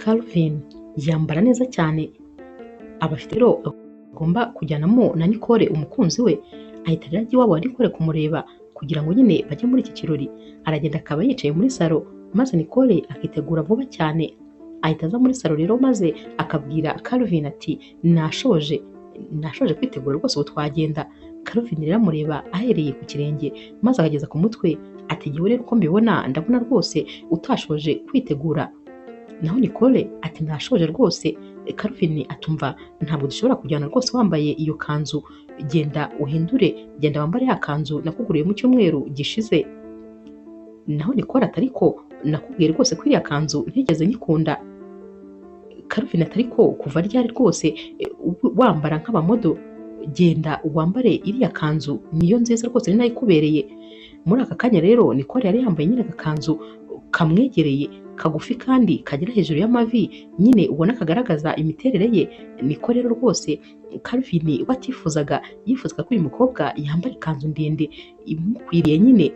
Calvin yambara neza cyane, aba afite rero agomba kujyanamo na Nicole umukunzi we, ahita rero ajya iwabo wa Nicole kumureba kugira ngo nyine bajye muri iki kirori. Aragenda akaba yicaye muri salo, maze Nicole akitegura vuba cyane, ahita aza muri salo rero maze akabwira Calvin ati nashoje kwitegura rwose ubu twagenda. Calvin rero amureba ahereye ku kirenge maze akageza ku mutwe, ati jyewe rero uko mbibona ndabona rwose utashoje kwitegura. Naho Nicole ati nashoje rwose. Calvin atumva ntabwo dushobora kujyana rwose wambaye iyo kanzu, genda uhindure, genda wambare ya kanzu nakuguriye mu cyumweru gishize. Naho Nicole ati ariko nakubwiye rwose ko iriya kanzu ntigeze nyikunda. Calvin ati ariko kuva ryari rwose wambara nk'abamodo, genda wambare iriya kanzu niyo nziza rwose ni nayo ikubereye. Muri aka kanya rero Nicole yari yambaye nyine agakanzu kamwegereye kagufi kandi kagera hejuru y'amavi, nyine ubona kagaragaza imiterere ye. Niko rero rwose Calvin we atifuzaga, yifuzaga ko uyu mukobwa yambara ikanzu ndende imukwiriye nyine.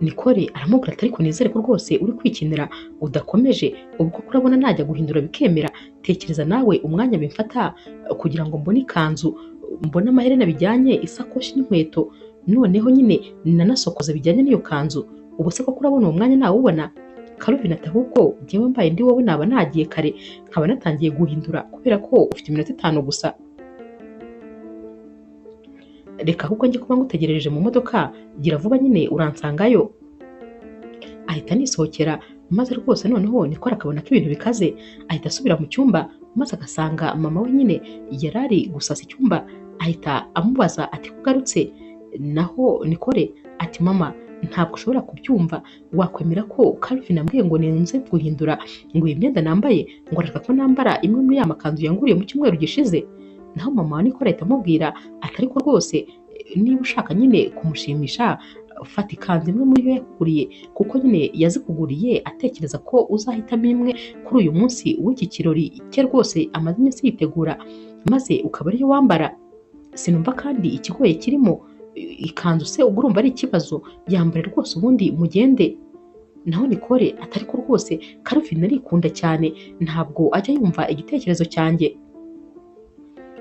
Nicole aramubwira ati ariko nizere ko rwose uri kwikinira udakomeje, ubwo kurabona najya guhindura bikemera, tekereza nawe umwanya bimfata kugira ngo mbone ikanzu, mbone amaherena bijyanye, isakoshi n'inkweto, noneho nyine nanasokoza bijyanye n'iyo kanzu, ubu se koko urabona uwo mwanya nawubona? Calvin ati ahubwo jyewe mbaye ndi wowe naba nagiye kare nkaba natangiye guhindura kubera ko ufite iminota 5 gusa, reka ahubwo njye kuba ngutegerereje mu modoka, gira vuba nyine uransangayo. Ahita anisohokera maze rwose noneho Nicole akabona ko ibintu bikaze, ahita asubira mu cyumba maze agasanga mama we nyine yari ari gusasa icyumba, ahita amubaza ati kugarutse? Naho Nicole ati mama ntabwo ushobora kubyumva, wakwemera ko Calvin ambwiye ngo ninze guhindura ngo iyi myenda nambaye, ngo arashaka ko nambara imwe muri ya makanzu yanguriye mu cyumweru gishize. Naho mama wa Nicole ahita amubwira ati ariko rwose niba ushaka nyine kumushimisha fata ikanzu imwe muri yo yakuguriye, kuko nyine yazikuguriye atekereza ko uzahitamo imwe kuri uyu munsi w'iki kirori cye rwose amaze iminsi yitegura, maze ukaba ariyo wambara. Sinumva kandi ikigoye kirimo, ikanzu se ubwo urumva ari ikibazo, yambare rwose ubundi mugende. Naho Nicole ati ariko rwose Calvin arikunda cyane, ntabwo ajya yumva igitekerezo cyanjye.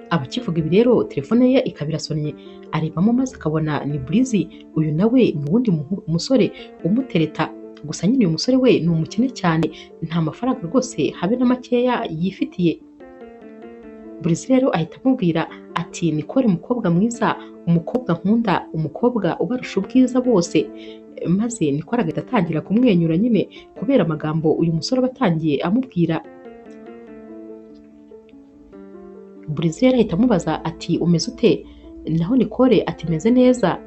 Abakivuga ibi rero telefone ye ikaba irasonnye, arebamo maze akabona ni Breezy, uyu nawe ni uwundi musore umutereta, gusa nyine uyu musore we ni umukene cyane, nta mafaranga rwose habe na makeya yifitiye. Breezy rero ahita amubwira ati Nicole mukobwa mwiza, umukobwa nkunda, umukobwa ubarusha ubwiza bose. Maze Nicole agahita atangira kumwenyura nyine kubera amagambo uyu musore aba atangiye amubwira. Breezy rero ahita amubaza ati umeze ute? Naho Nicole ati meze neza.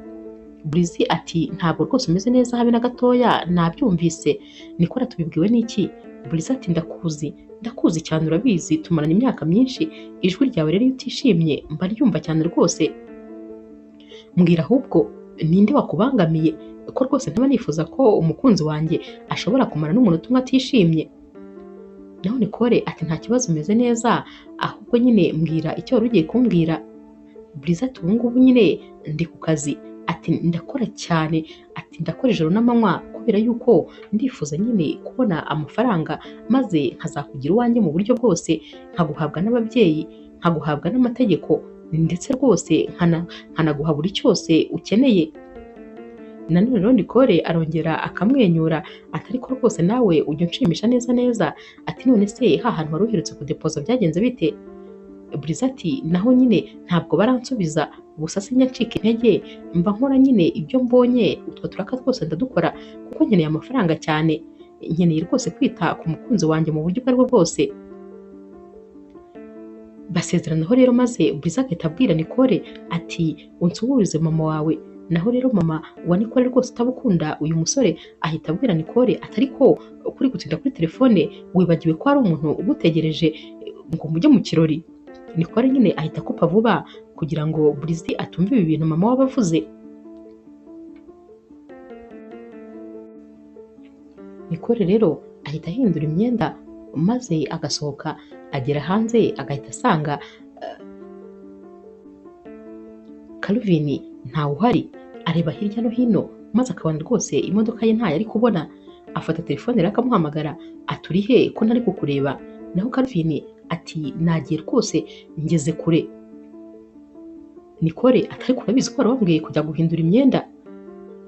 Breezy ati ntabwo rwose umeze neza habe na gatoya, nabyumvise. Nicole tubibwiwe n'iki? Breezy ati ndakuzi, ndakuzi cyane urabizi, tumaranye imyaka myinshi, ijwi ryawe rero iyo utishimye mba ryumva cyane rwose. Mbwira ahubwo ninde wakubangamiye, ko rwose ntaba nifuza ko umukunzi wanjye ashobora kumara n'umunota umwe atishimye. Naho Nicole ati nta kibazo umeze neza, ahubwo nyine mbwira icyo wari ugiye kumbwira. Breezy ati ubu ngubu nyine ndi ku kazi, ati ndakora cyane, ati ndakora ijoro n'amanywa kubera yuko ndifuza nyine kubona amafaranga maze nkazakugira uwanjye mu buryo bwose, nkaguhabwa n'ababyeyi, nkaguhabwa n'amategeko, ndetse rwose nkanaguha buri cyose ukeneye. Nanone rero Nicole arongera akamwenyura ati ariko rwose nawe ujya unshimisha neza neza, ati none se ha hantu wari uherutse kudepoza byagenze bite? Breezy ati naho nyine ntabwo baransubiza, gusa sinjya ncika intege, mba nkora nyine ibyo mbonye, utwo turaka twose ndadukora kuko nkeneye amafaranga cyane, nkeneye rwose kwita ku mukunzi wanjye mu buryo ubwo aribwo bwose. Basezeranaho rero maze Breezy agahita abwira Nicole ati unsuhurize mama wawe. Naho rero mama wa Nicole rwose utabukunda uyu musore ahita abwira Nicole ati ariko kuri gutinda kuri telefone wibagiwe ko hari umuntu ugutegereje ngo mujye mu kirori. Nicole nyine ahita akupa vuba kugira ngo Breezy atumve ibi bintu mama we aba avuze. Nicole rero ahita ahindura imyenda maze agasohoka, agera hanze agahita asanga Calvin ntawe uhari, areba hirya no hino maze akabona rwose imodoka ye ntayo ari kubona. Afata telefone rero akamuhamagara ati uri he ko ntari kukureba? Naho Calvin ati nagiye rwose ngeze kure. Nicole ati ariko urabizi ko wari wambwiye kujya guhindura imyenda.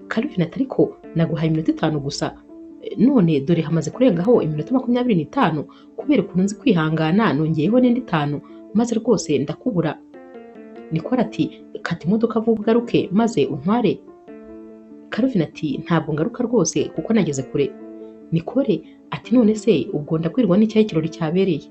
Calvin ati ariko naguhaye iminota 5 gusa, none dore hamaze kurengaho iminota 25, kubera ukuntu nzi kwihangana nongeyeho n'indi 5, maze rwose ndakubura. Nicole ati kata imodoka vuba ugaruke maze untware. Calvin ati ntabwo ngaruka rwose kuko nageze kure. Nicole ati none se ubwo ndakwirwa n'icyayi ikirori cyabereye?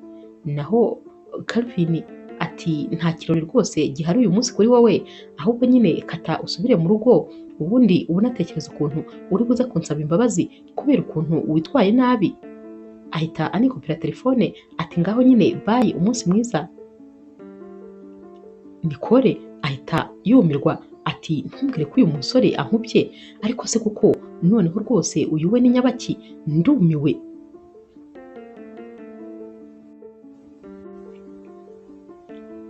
Naho Calvin ati nta kirori rwose gihari uyu munsi kuri wowe, ahubwo nyine kata usubire mu rugo, ubundi unatekereza ukuntu uri buze kunsaba imbabazi kubera ukuntu witwaye nabi. Ahita anikopera telefone ati ngaho nyine bayi, umunsi mwiza. Nicole ahita yumirwa ati ntumbwire ko uyu musore ankubye, ariko se kuko noneho rwose uyu we ni nyabaki, ndumiwe.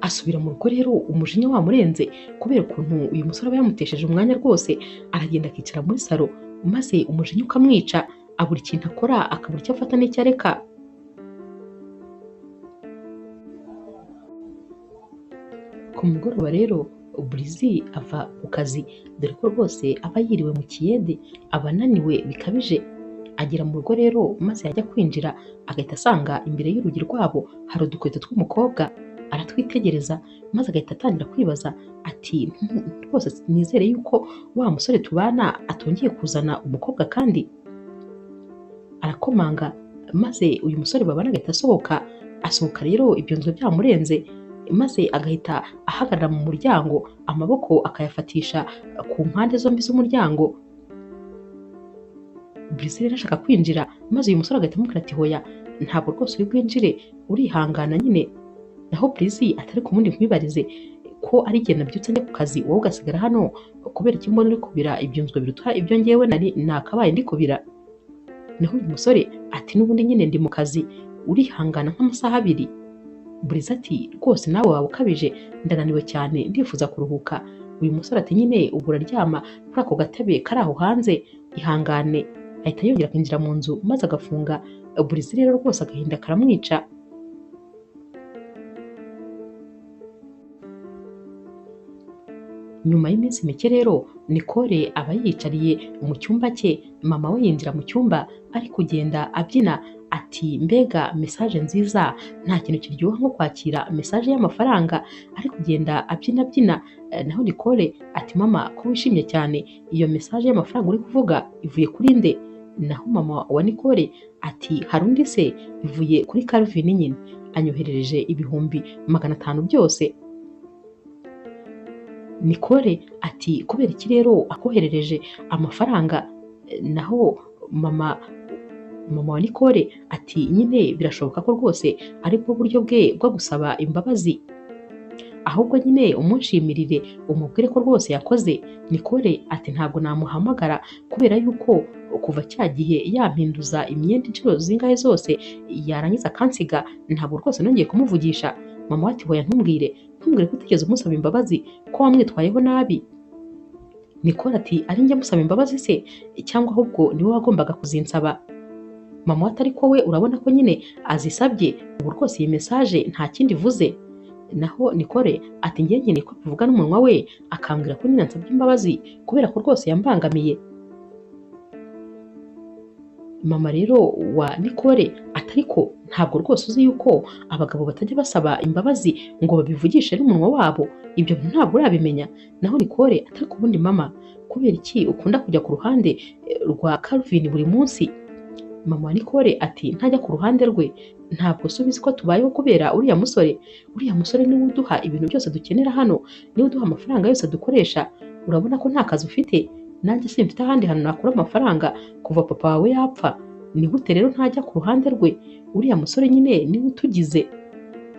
Asubira mu rugo rero umujinya wamurenze kubera ukuntu uyu musore aba yamutesheje umwanya rwose, aragenda akicara muri salo maze umujinya ukamwica, abura ikintu akora, akabura icyo afata n'icyo areka. Ku mugoroba rero Burizi ava ku kazi, dore ko rwose aba yiriwe mu kiyede, aba ananiwe bikabije. Agera mu rugo rero maze yajya kwinjira agahita asanga imbere y'urugi rwabo hari udukweto tw'umukobwa, aratwitegereza maze agahita atangira kwibaza ati rwose nizere yuko wa musore tubana atongeye kuzana umukobwa kandi. Arakomanga maze uyu musore babana agahita asohoka. Asohoka rero ibyo nzu byamurenze, maze agahita ahagarara mu muryango, amaboko akayafatisha ku mpande zombi z'umuryango. Burizi rero ashaka kwinjira maze uyu musore agahita amubwira ati hoya ntabwo rwose uri bwinjire, urihangana nyine. Naho Burizi atari ku wundi nkwibarize ko ari igihe nabyutse njya ku kazi wowe ugasigara hano, kubera iki mbona uri kubira ibyunzwe biruta ibyo ngewe nari nakabaye ndi kubira. Naho uyu musore ati n'ubundi nyine ndi mu kazi, urihangana nk'amasaha 2. Burizi ati rwose nawe waba ukabije, ndananiwe cyane ndifuza kuruhuka. Uyu musore ati nyine ubu uraryama kuri ako gatebe kari aho hanze, ihangane. Ahita yongera kwinjira mu nzu maze agafunga. Burizi rero rwose agahinda karamwica. Nyuma y'iminsi mike rero Nicole aba yiyicariye mu cyumba cye, mama we yinjira mu cyumba ari kugenda abyina ati mbega message nziza, nta kintu kiryoha nko kwakira message y'amafaranga. Ari kugenda abyina abyina. Naho Nicole ati mama ko wishimye cyane, iyo message y'amafaranga uri kuvuga ivuye kuri nde? Naho mama wa Nicole ati hari undi se, ivuye kuri Calvin nyine, anyoherereje 500,000 byose. Nicole ati kubera iki rero akoherereje amafaranga? Naho mama wa Nicole ati nyine birashoboka ko rwose aribwo buryo bwe bwo gusaba imbabazi, ahubwo nyine umushimirire umubwire ko rwose yakoze. Nicole ati ntabwo namuhamagara kubera yuko kuva cya gihe yampinduza imyenda inshuro zingahe zose yarangiza akansiga, ntabwo rwose nongeye kumuvugisha. Mama ati hoya ntumbwire ko utigeze umusaba imbabazi, ko wamwitwayeho nabi. Nicole ati ari njye musaba imbabazi se, cyangwa ahubwo niwe wagombaga kuzinsaba? Mama ati ariko we urabona ko nyine azisabye, ubu rwose iyi message nta kindi ivuze. Naho Nicole ati ngiye nkeneye ko tuvuga n'umunwa we akambwira ko nyine ansabye imbabazi kubera ko rwose yambangamiye. Mama rero wa Nicole ati ariko ntabwo rwose uzi yuko abagabo batajya basaba imbabazi ngo babivugishe n'umunwa wabo, ibyo ntabwo urabimenya. Naho Nicole ati ariko ubundi mama kubera iki ukunda kujya ku ruhande rwa Calvin buri munsi? Mama wa Nicole ati ntajya ku ruhande rwe, ntabwo subizi ko tubayeho kubera uriya musore. Uriya musore niwe uduha ibintu byose dukenera hano, niwe uduha amafaranga yose dukoresha. Urabona ko nta kazi ufite, nanjye simfite ahandi hantu nakura amafaranga kuva papa wawe yapfa. Ni gute rero ntajya ku ruhande rwe? Uriya musore nyine niwe utugize.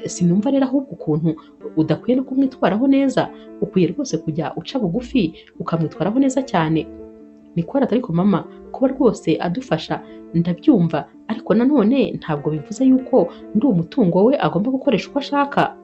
Sinumva rero ahubwo ukuntu udakwiye no kumwitwaraho neza, ukwiye rwose kujya uca bugufi ukamwitwaraho neza cyane. Nicole ati ariko mama kuba rwose adufasha ndabyumva, ariko nanone ntabwo bivuze yuko ndi umutungo we agomba gukoresha uko ashaka.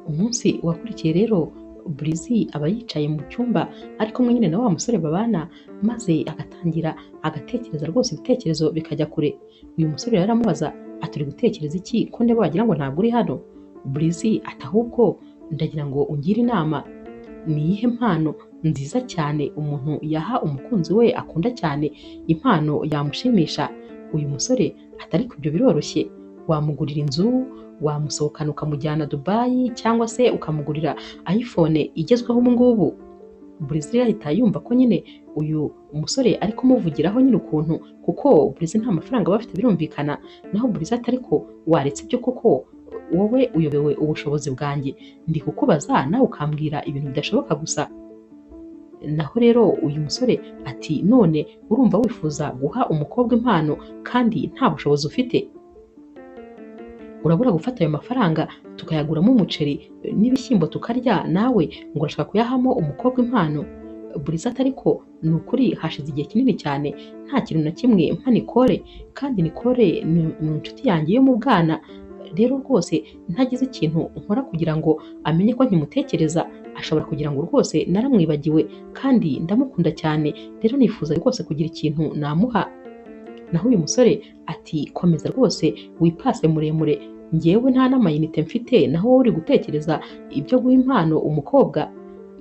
Umunsi wakurikiye rero Breezy aba yicaye mu cyumba ari kumwe nyine na wa musore babana, maze agatangira agatekereza rwose ibitekerezo bikajya kure. Uyu musore rero aramubaza ati uri gutekereza iki ko ndeba wagira ngo ntabwo uri hano? Breezy ati ahubwo ndagira ngo ungire inama, ni iyihe mpano nziza cyane umuntu yaha umukunzi we akunda cyane, impano yamushimisha? Uyu musore ati ariko ibyo biroroshye, wamugurira inzu, wamusohokana ukamujyana Dubai, cyangwa se ukamugurira iPhone igezweho ubu ngubu. Breezy rero ahita yumva ko nyine uyu musore ari kumuvugiraho nyine ukuntu, kuko Breezy nta mafaranga aba afite birumvikana. Naho Breezy ati ariko waretse ibyo koko, wowe uyobewe ubushobozi bwanjye, ndi kukubaza nawe ukambwira ibintu bidashoboka gusa. Naho rero uyu musore ati none urumva wifuza guha umukobwa impano kandi nta bushobozi ufite? Urabura gufata ayo mafaranga tukayaguramo umuceri n'ibishyimbo tukarya, nawe ngo urashaka kuyahamo umukobwa impano? Breezy ati ariko ni ukuri hashize igihe kinini cyane nta kintu na kimwe mpa Nicole, kandi Nicole ni inshuti yanjye yo mu bwana, rero rwose ntagize ikintu nkora kugira ngo amenye ko nkimutekereza ashobora kugira ngo rwose naramwibagiwe, kandi ndamukunda cyane, rero nifuza rwose kugira ikintu namuha. Naho uyu musore ati komeza rwose wipase muremure, njyewe nta n'amayinite mfite, naho wowe uri gutekereza ibyo guha impano umukobwa.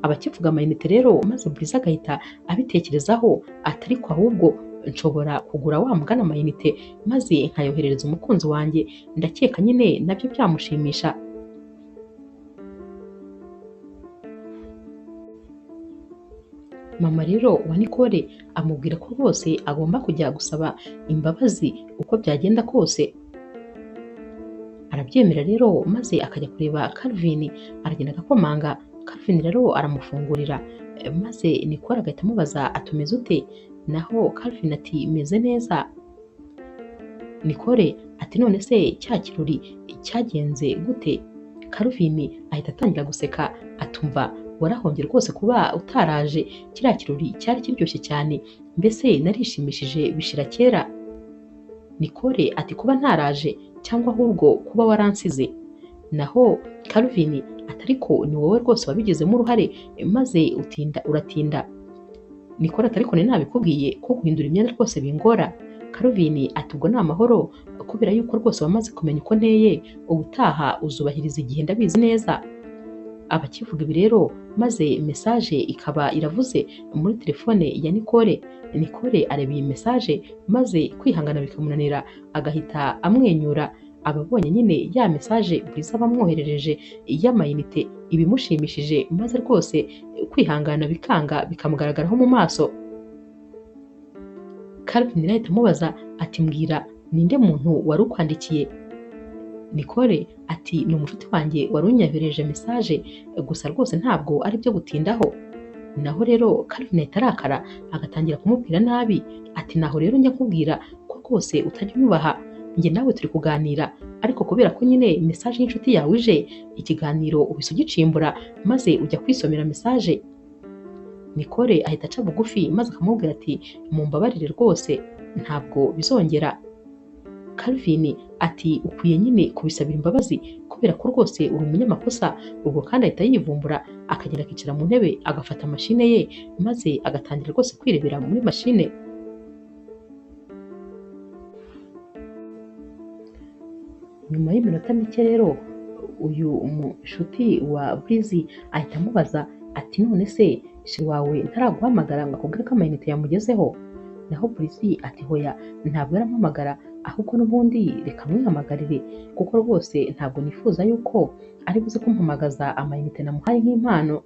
Abakivuga amayinite rero, maze Breezy agahita abitekerezaho ati ariko ahubwo nshobora kugura wa mugana amayinite maze nkayoherereza umukunzi wanjye, ndakeka nyine nabyo byamushimisha. Mama rero wa Nicole amubwira ko rwose agomba kujya gusaba imbabazi uko byagenda kose. Arabyemera rero, maze akajya kureba Calvin, aragenda agakomanga. Calvin rero aramufungurira, maze Nicole agahita amubaza ati umeze ute? Naho Calvin ati meze neza. Nicole ati none se cya kirori cyagenze gute? Calvin ahita atangira guseka atumva warahombye rwose kuba utaraje, kiriya kirori cyari kiryoshye cyane, mbese narishimishije bishira kera. Nicole ati kuba ntaraje cyangwa ahubwo kuba waransize. Naho Calvin ati ariko ni wowe rwose wabigizemo uruhare, maze utinda uratinda. Nicole ati ariko nabikubwiye ko guhindura imyenda rwose bingora. Calvin ati ubwo ni amahoro kubera yuko rwose wamaze kumenya uko nteye, ubutaha uzubahiriza igihe ndabizi neza. Abakivuga ibi rero, maze message ikaba iravuze muri telefone ya Nicole. Nicole areba iyi message maze kwihangana bikamunanira, agahita amwenyura. Ababonye nyine ya message Breezy bamwoherereje y'amayinite ibimushimishije, maze rwose kwihangana bikanga bikamugaragaraho mu maso. Calvin ahita amubaza ati mbwira ninde muntu wari ukwandikiye? Nicole ati ni umushuti wanjye wari unyoherereje message, gusa rwose ntabwo ari byo gutindaho. Naho rero Calvin ahita arakara agatangira kumubwira nabi, ati naho rero njya nkubwira ko rwose utajya unyubaha, njye nawe turi kuganira, ariko kubera ko nyine message y'inshuti yawe ije, ikiganiro uhise ugicimbura maze ujya kwisomera message. Nicole ahita aca bugufi maze akamubwira ati mumbabarire rwose ntabwo bizongera. Calvin ati ukwiye nyine kubisabira imbabazi kubera ko rwose uri umunyamakosa. Ubwo kandi ahita yivumbura akagenda akicara mu ntebe agafata mashine ye maze agatangira rwose kwirebera muri mashine. Nyuma y'iminota mike rero uyu mushuti wa Breezy ahita amubaza ati none se sheri wawe ntaraguhamagara ngo akubwire ko amayinite yamugezeho? Naho Breezy ati hoya ntabwo arampamagara, ahubwo n'ubundi reka mwihamagarire kuko rwose ntabwo nifuza yuko ari buze kumpamagaza amayinite namuhaye nk'impano.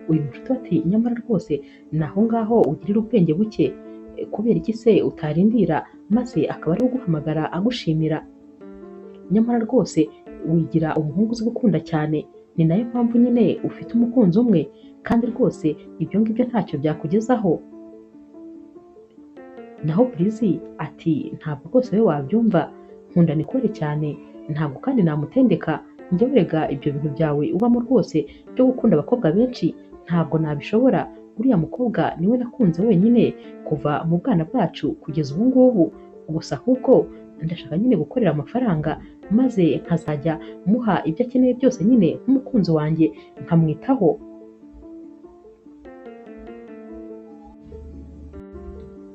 Uyu mushuti ati nyamara rwose ni aho ngaho ugirira ubwenge buke, kubera iki se utarindira maze akaba ari uguhamagara agushimira? Nyamara rwose wigira umuhungu uzi gukunda cyane, ni nayo mpamvu nyine ufite umukunzi umwe, kandi rwose ibyo ngibyo ntacyo byakugezaho. Naho Breezy ati ntabwo rwose we wabyumva, nkunda Nicole cyane, ntabwo kandi namutendeka, njye werega ibyo bintu byawe ubamo rwose byo gukunda abakobwa benshi ntabwo nabishobora, uriya mukobwa niwe nakunze wenyine kuva mu bwana bwacu kugeza ubu ngubu, gusa ahubwo ndashaka nyine gukorera amafaranga maze nkazajya muha ibyo akeneye byose nyine nk'umukunzi wanjye nkamwitaho.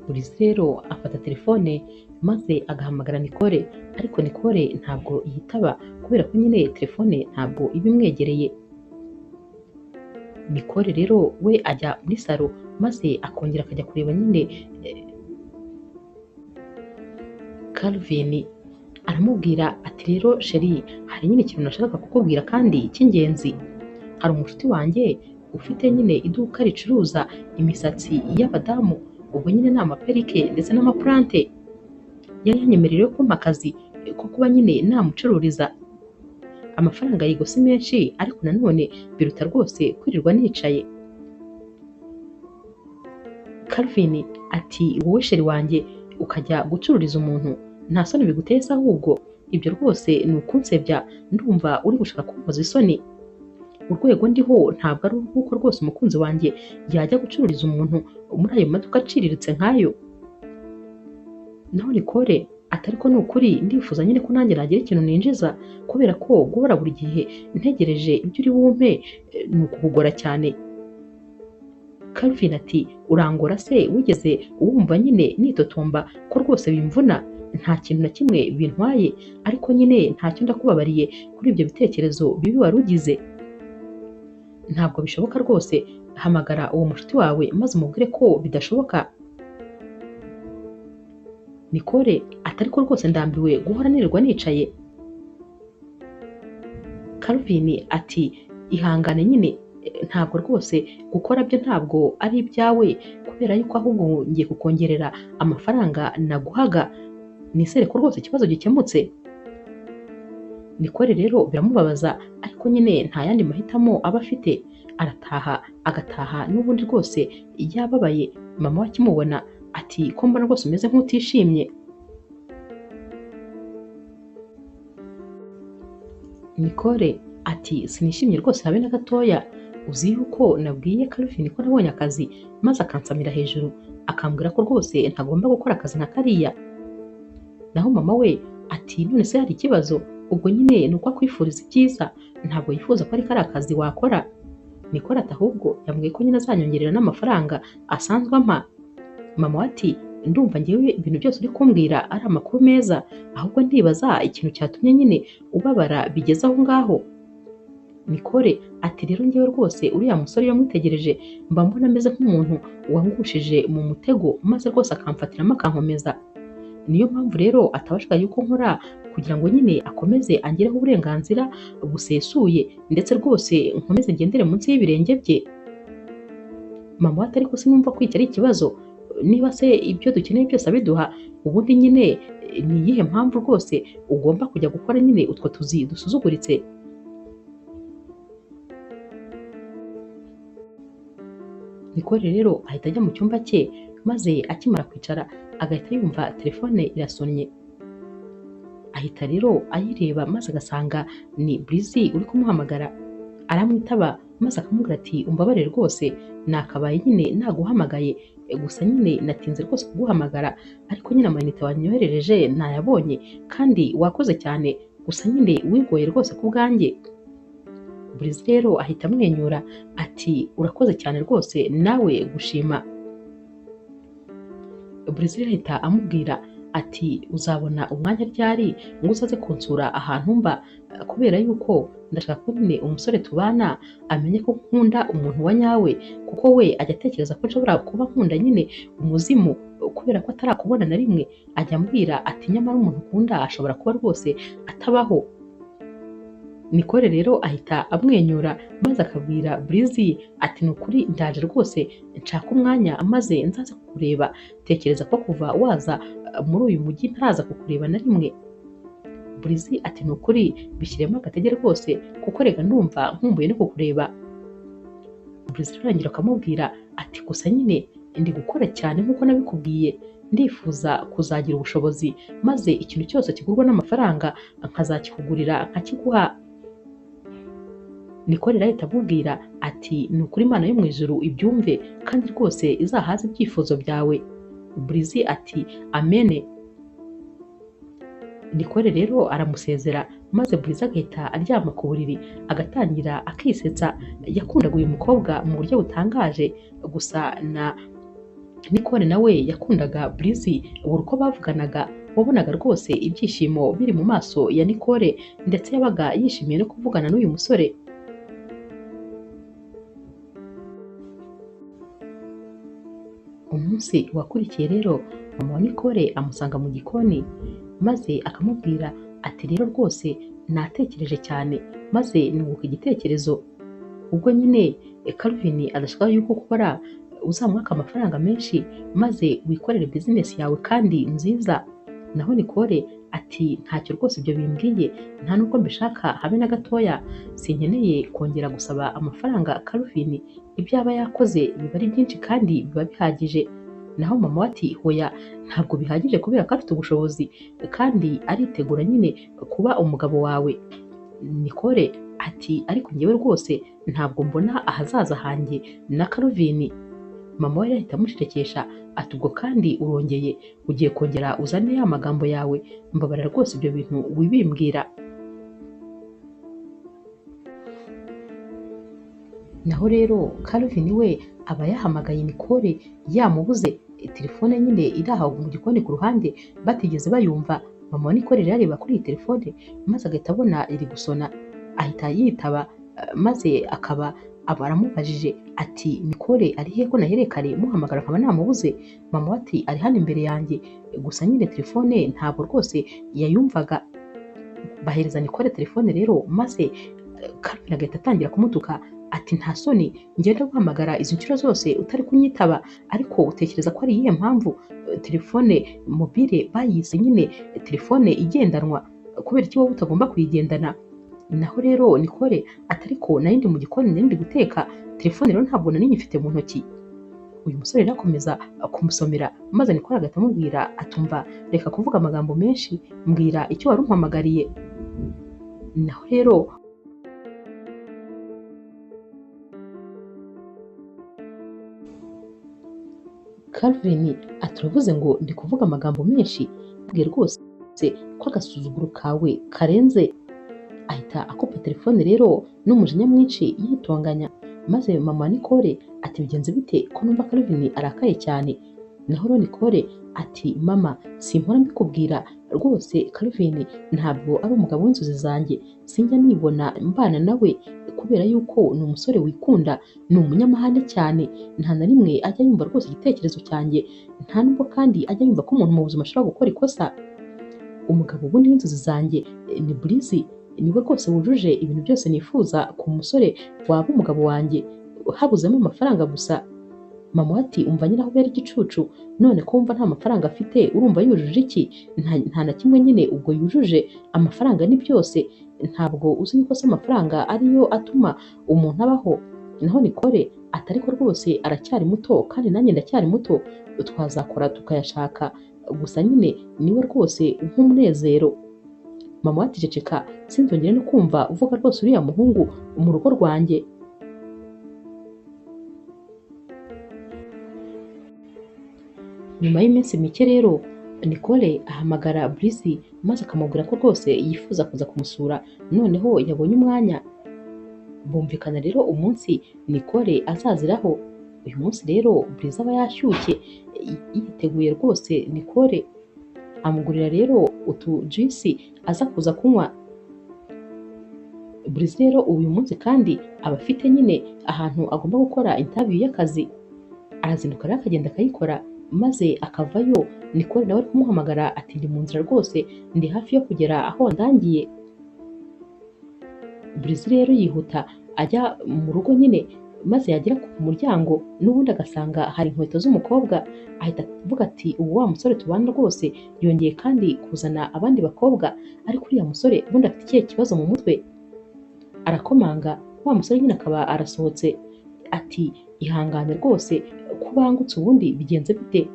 Burizi rero afata telefone maze agahamagara Nicole, ariko Nicole ntabwo yitaba kubera ko nyine telefone ntabwo iba imwegereye. Nicole rero we ajya muri salo maze akongera akajya kureba nyine Calvin, aramubwira ati rero sheri hari nyine ikintu nashakaga kukubwira kandi cy'ingenzi. Hari umushuti wanjye ufite nyine iduka ricuruza imisatsi y'abadamu, ubwo nyine ni amaperike ndetse n'amapurante. Yari yanyemereye kumpa akazi ko kuba nyine namucururiza. Amafaranga yego si menshi ariko nanone biruta rwose kwirirwa nicaye. Calvin ati wowe sheri wanjye ukajya gucururiza umuntu nta soni biguteye se ahubwo? Ibyo rwose ni ukunsebya, ndumva uri gushaka kumpoza isoni. Urwego ndiho ntabwo ari urw'uko rwose umukunzi wanjye yajya gucururiza umuntu muri ayo maduka aciriritse nk'ayo. Naho Nicole ati ariko ni ukuri ndifuza nyine ko nanjye nagira ikintu ninjiza kubera ko guhora buri gihe ntegereje ibyo uri bumpe ni ukukugora cyane. Calvin ati urangora se wigeze wumva nyine nitotomba ko rwose bimvuna? Nta kintu na kimwe bintwaye, ariko nyine ntacyo ndakubabariye kuri ibyo bitekerezo bibi wari ugize. Ntabwo bishoboka rwose, hamagara uwo mushuti wawe maze umubwire ko bidashoboka. Nicole ati ariko rwose ndambiwe guhora nirirwa nicaye. Calvin ati ihangane nyine, ntabwo rwose gukora byo ntabwo ari ibyawe kubera yuko ahubwo ngiye kukongerera amafaranga naguhaga, nizere ko rwose ikibazo gikemutse. Nicole rero biramubabaza ariko nyine nta yandi mahitamo aba afite, arataha agataha n'ubundi rwose yababaye. Mama we akimubona ati ko mbona rwose umeze nk'utishimye. Nicole ati sinishimye rwose habe na gatoya, uzi yuko nabwiye Calvin ko nabonye akazi maze akansamira hejuru akambwira ko rwose ntagomba gukora akazi nka kariya. Naho mama we ati none se hari ikibazo? Ubwo nyine ni uko akwifuriza ibyiza, ntabwo yifuza ko ari kariya kazi wakora. Nicole ati ahubwo yambwiye ko nyine azanyongerera n'amafaranga asanzwe ampa. Mama we ati ndumva ngewe ibintu byose uri kumbwira ari amakuru meza, ahubwo ndibaza ikintu cyatumye nyine ubabara bigeze aho ngaho. Nicole ati rero ngewe rwose uriya musore iyo mwitegereje mba mbona ameze nk'umuntu wangushije mu mutego maze rwose akamfatiramo akankomeza. Niyo mpamvu rero atabashaka yuko nkora kugira ngo nyine akomeze angireho uburenganzira busesuye ndetse rwose nkomeze ngendere munsi y'ibirenge bye. Mama we ati ariko sinumva ko iki ari ikibazo, niba se ibyo dukeneye byose abiduha, ubundi nyine ni iyihe mpamvu rwose ugomba kujya gukora nyine utwo tuzi dusuzuguritse? Nicole rero ahita ajya mu cyumba cye maze akimara kwicara agahita yumva telefone irasonnye. Ahita rero ayireba maze agasanga ni Breezy uri kumuhamagara, aramwitaba maze akamubwira ati umbabarire rwose nakabaye nyine naguhamagaye, gusa nyine natinze rwose kuguhamagara, ariko nyine amayinite wanyoherereje nayabonye kandi wakoze cyane, gusa nyine wigoye rwose ku bwanjye. Breezy rero ahita amwenyura ati urakoze cyane rwose nawe gushima. Breezy rero ahita amubwira ati uzabona umwanya ryari ngo uzaze kunsura ahantu mba, kubera yuko ndashaka ko nyine umusore tubana amenye ko nkunda umuntu wa nyawe, kuko we ajya atekereza ko nshobora kuba nkunda nyine umuzimu kubera ko atarakubona na rimwe, ajya ambwira ati nyamara umuntu ukunda ashobora kuba rwose atabaho. Nicole rero ahita amwenyura maze akabwira Breezy ati ni ukuri ndaje rwose nshaka umwanya maze nzaze kukureba, tekereza ko kuva waza muri uyu mujyi ntaraza kukureba na rimwe. Breezy ati ni ukuri bishyiremo agatege rwose kuko rega ndumva nkumbuye no kukureba. Breezy arangira akamubwira ati gusa nyine ndi gukora cyane nk'uko nabikubwiye, ndifuza kuzagira ubushobozi maze ikintu cyose kigurwa n'amafaranga nkazakikugurira nkakiguha. Nicole rero ahita amubwira ati ni ukuri Imana yo mu ijuru ibyumve kandi rwose izahaze ibyifuzo byawe. Breezy ati amene. Nicole rero aramusezera maze Breezy agahita aryama ku buriri agatangira akisetsa. Yakundaga uyu mukobwa mu buryo butangaje, gusa na Nicole nawe yakundaga Breezy, buri uko bavuganaga wabonaga rwose ibyishimo biri mu maso ya Nicole, ndetse yabaga yishimiye no kuvugana n'uyu musore. Umunsi wakurikiye rero mama wa Nicole amusanga mu gikoni maze akamubwira ati rero rwose natekereje cyane maze nunguka igitekerezo, ubwo nyine Calvin adashaka yuko ukora uzamwaka amafaranga menshi maze wikorere bizinesi yawe kandi nziza. Naho Nicole ati ntacyo rwose ibyo bimbwiye, nta nubwo mbishaka habe na gatoya, sinkeneye kongera gusaba amafaranga Calvin, ibyo aba yakoze biba ari byinshi kandi biba bihagije. Naho mama we ati hoya ntabwo bihagije kubera ko afite ubushobozi kandi aritegura nyine kuba umugabo wawe. Nicole ati ariko njyewe rwose ntabwo mbona ahazaza hanjye na Calvin. Mama we ahita amucecekesha ati ubwo kandi urongeye ugiye kongera uzane ya magambo yawe, mbabarira rwose ibyo bintu wibimbwira. Naho rero Calvin we aba yahamagaye Nicole yamubuze, telefone nyine iri aho mu gikoni ku ruhande batigeze bayumva. Mama wa Nicole rero areba kuri iyi telefone maze agahita abona iri gusona, ahita yitaba maze akaba aramubajije ati Nicole ari he ko nahereye kare muhamagara nkaba namubuze? Mama we ati ari hano imbere yanjye, gusa nyine telefone ntabwo rwose yayumvaga. Bahereza Nicole telefone rero maze Calvin agahita atangira kumutuka ati nta soni ngenda guhamagara izi nshuro zose utari kunyitaba, ariko utekereza ko ari iyihe mpamvu telefone mobile bayise nyine telefone igendanwa, kubera iki wowe utagomba kuyigendana? Naho rero Nicole ati ariko nari ndi mu gikoni nari ndi guteka, telefone rero ntabwo nari nyifite mu ntoki. Uyu musore rero akomeza kumusomera maze Nicole agahita amubwira atumva reka kuvuga amagambo menshi, mbwira icyo wari umpamagariye. Naho rero Calvin ati uravuze ngo ndi kuvuga amagambo menshi, mbwira rwose ko agasuzuguro kawe karenze. Ahita akupa telefone rero n'umujinya mwinshi yitonganya, maze mama Nicole ati bigenze bite ko numva Calvin arakaye cyane? Naho rero Nicole ati mama simpora mbikubwira rwose Calvin ntabwo ari umugabo w'inzozi zanjye, sinjya nibona mbana nawe kubera yuko ni umusore wikunda, ni umunyamahane cyane, nta na rimwe ajya yumva rwose igitekerezo cyanjye, nta nubwo kandi ajya yumva ko umuntu mu buzima ashobora gukora ikosa. Umugabo ubundi w'inzozi zanjye ni Breezy, niwe rwose wujuje ibintu byose nifuza ku musore waba umugabo wanjye, habuzemo amafaranga gusa. Mama ati umva nyine aho ubera igicucu, none ko wumva nta mafaranga afite urumva yujuje iki? Nta na kimwe nyine ubwo yujuje, amafaranga ni byose, ntabwo uzi yuko se amafaranga ariyo atuma umuntu abaho. Naho Nicole ati ariko rwose aracyari muto kandi nanjye ndacyari muto, twazakora tukayashaka, gusa nyine niwe rwose nk'umunezero. Mama ati ceceka sinzongere no kumva uvuga rwose uriya muhungu mu rugo rwanjye. Nyuma y'iminsi mike rero Nicole ahamagara Breezy maze akamubwira ko rwose yifuza kuza kumusura, noneho yabonye umwanya. Bumvikana rero umunsi Nicole azaziraho. Uyu munsi rero Breezy aba yashyushye yiteguye rwose Nicole, amugurira rero utu juice aza kuza kunywa. Breezy rero uyu munsi kandi aba afite nyine ahantu agomba gukora interview y'akazi, arazinduka rero akagenda akayikora maze akavayo. Nicole nawe ari kumuhamagara ati ndi mu nzira rwose, ndi hafi yo kugera aho wandangiye. Breezy rero yihuta ajya mu rugo nyine, maze yagera ku muryango n'ubundi agasanga hari inkweto z'umukobwa, ahita avuga ati ubu wa musore tubana rwose yongeye kandi kuzana abandi bakobwa, ariko uriya musore ubundi afite ikihe kibazo mu mutwe? Arakomanga, wa musore nyine akaba arasohotse ati ihangane rwose kubangutse ubundi bigenze bite?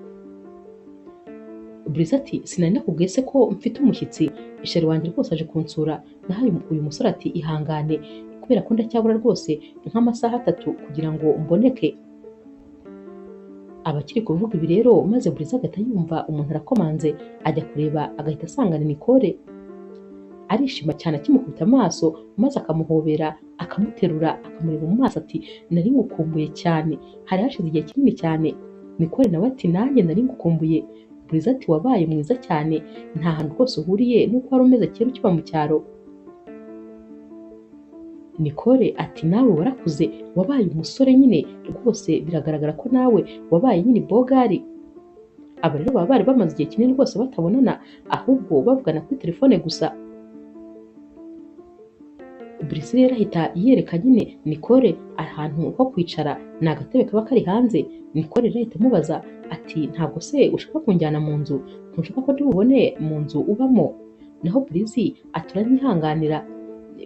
Breezy ati sinari nakubwiye se ko mfite umushyitsi, isheri wanjye rwose aje kunsura. Naho uyu musore ati ihangane kubera ko ndacyabura rwose nk'amasaha 3 kugira ngo mboneke. Abakiri kuvuga ibi rero maze Breezy agahita yumva umuntu arakomanze, ajya kureba agahita asanga ni Nicole. Arishima cyane akimukubita amaso maze akamuhobera akamuterura akamureba mu maso ati nari ngukumbuye cyane, hari hashize igihe kinini cyane. Nicole nawe ati nanjye nari ngukumbuye. Buriza ati wabaye mwiza cyane, nta hantu rwose uhuriye n'uko wari umeze kera ukiba mu cyaro. Nicole ati nawe warakuze, wabaye umusore nyine rwose, biragaragara ko nawe wabaye nyine bogari. Aba rero baba bari bamaze igihe kinini rwose batabonana, ahubwo bavugana kuri telefone gusa. Burisi rero ahita yereka nyine Nicole ahantu ho kwicara, ni agatebe kaba kari hanze. Nicole rero ahita amubaza ati ntabwo se ushaka kunjyana mu nzu, ntushaka ko ndibubone mu nzu ubamo? Naho Burisi ati uranyihanganira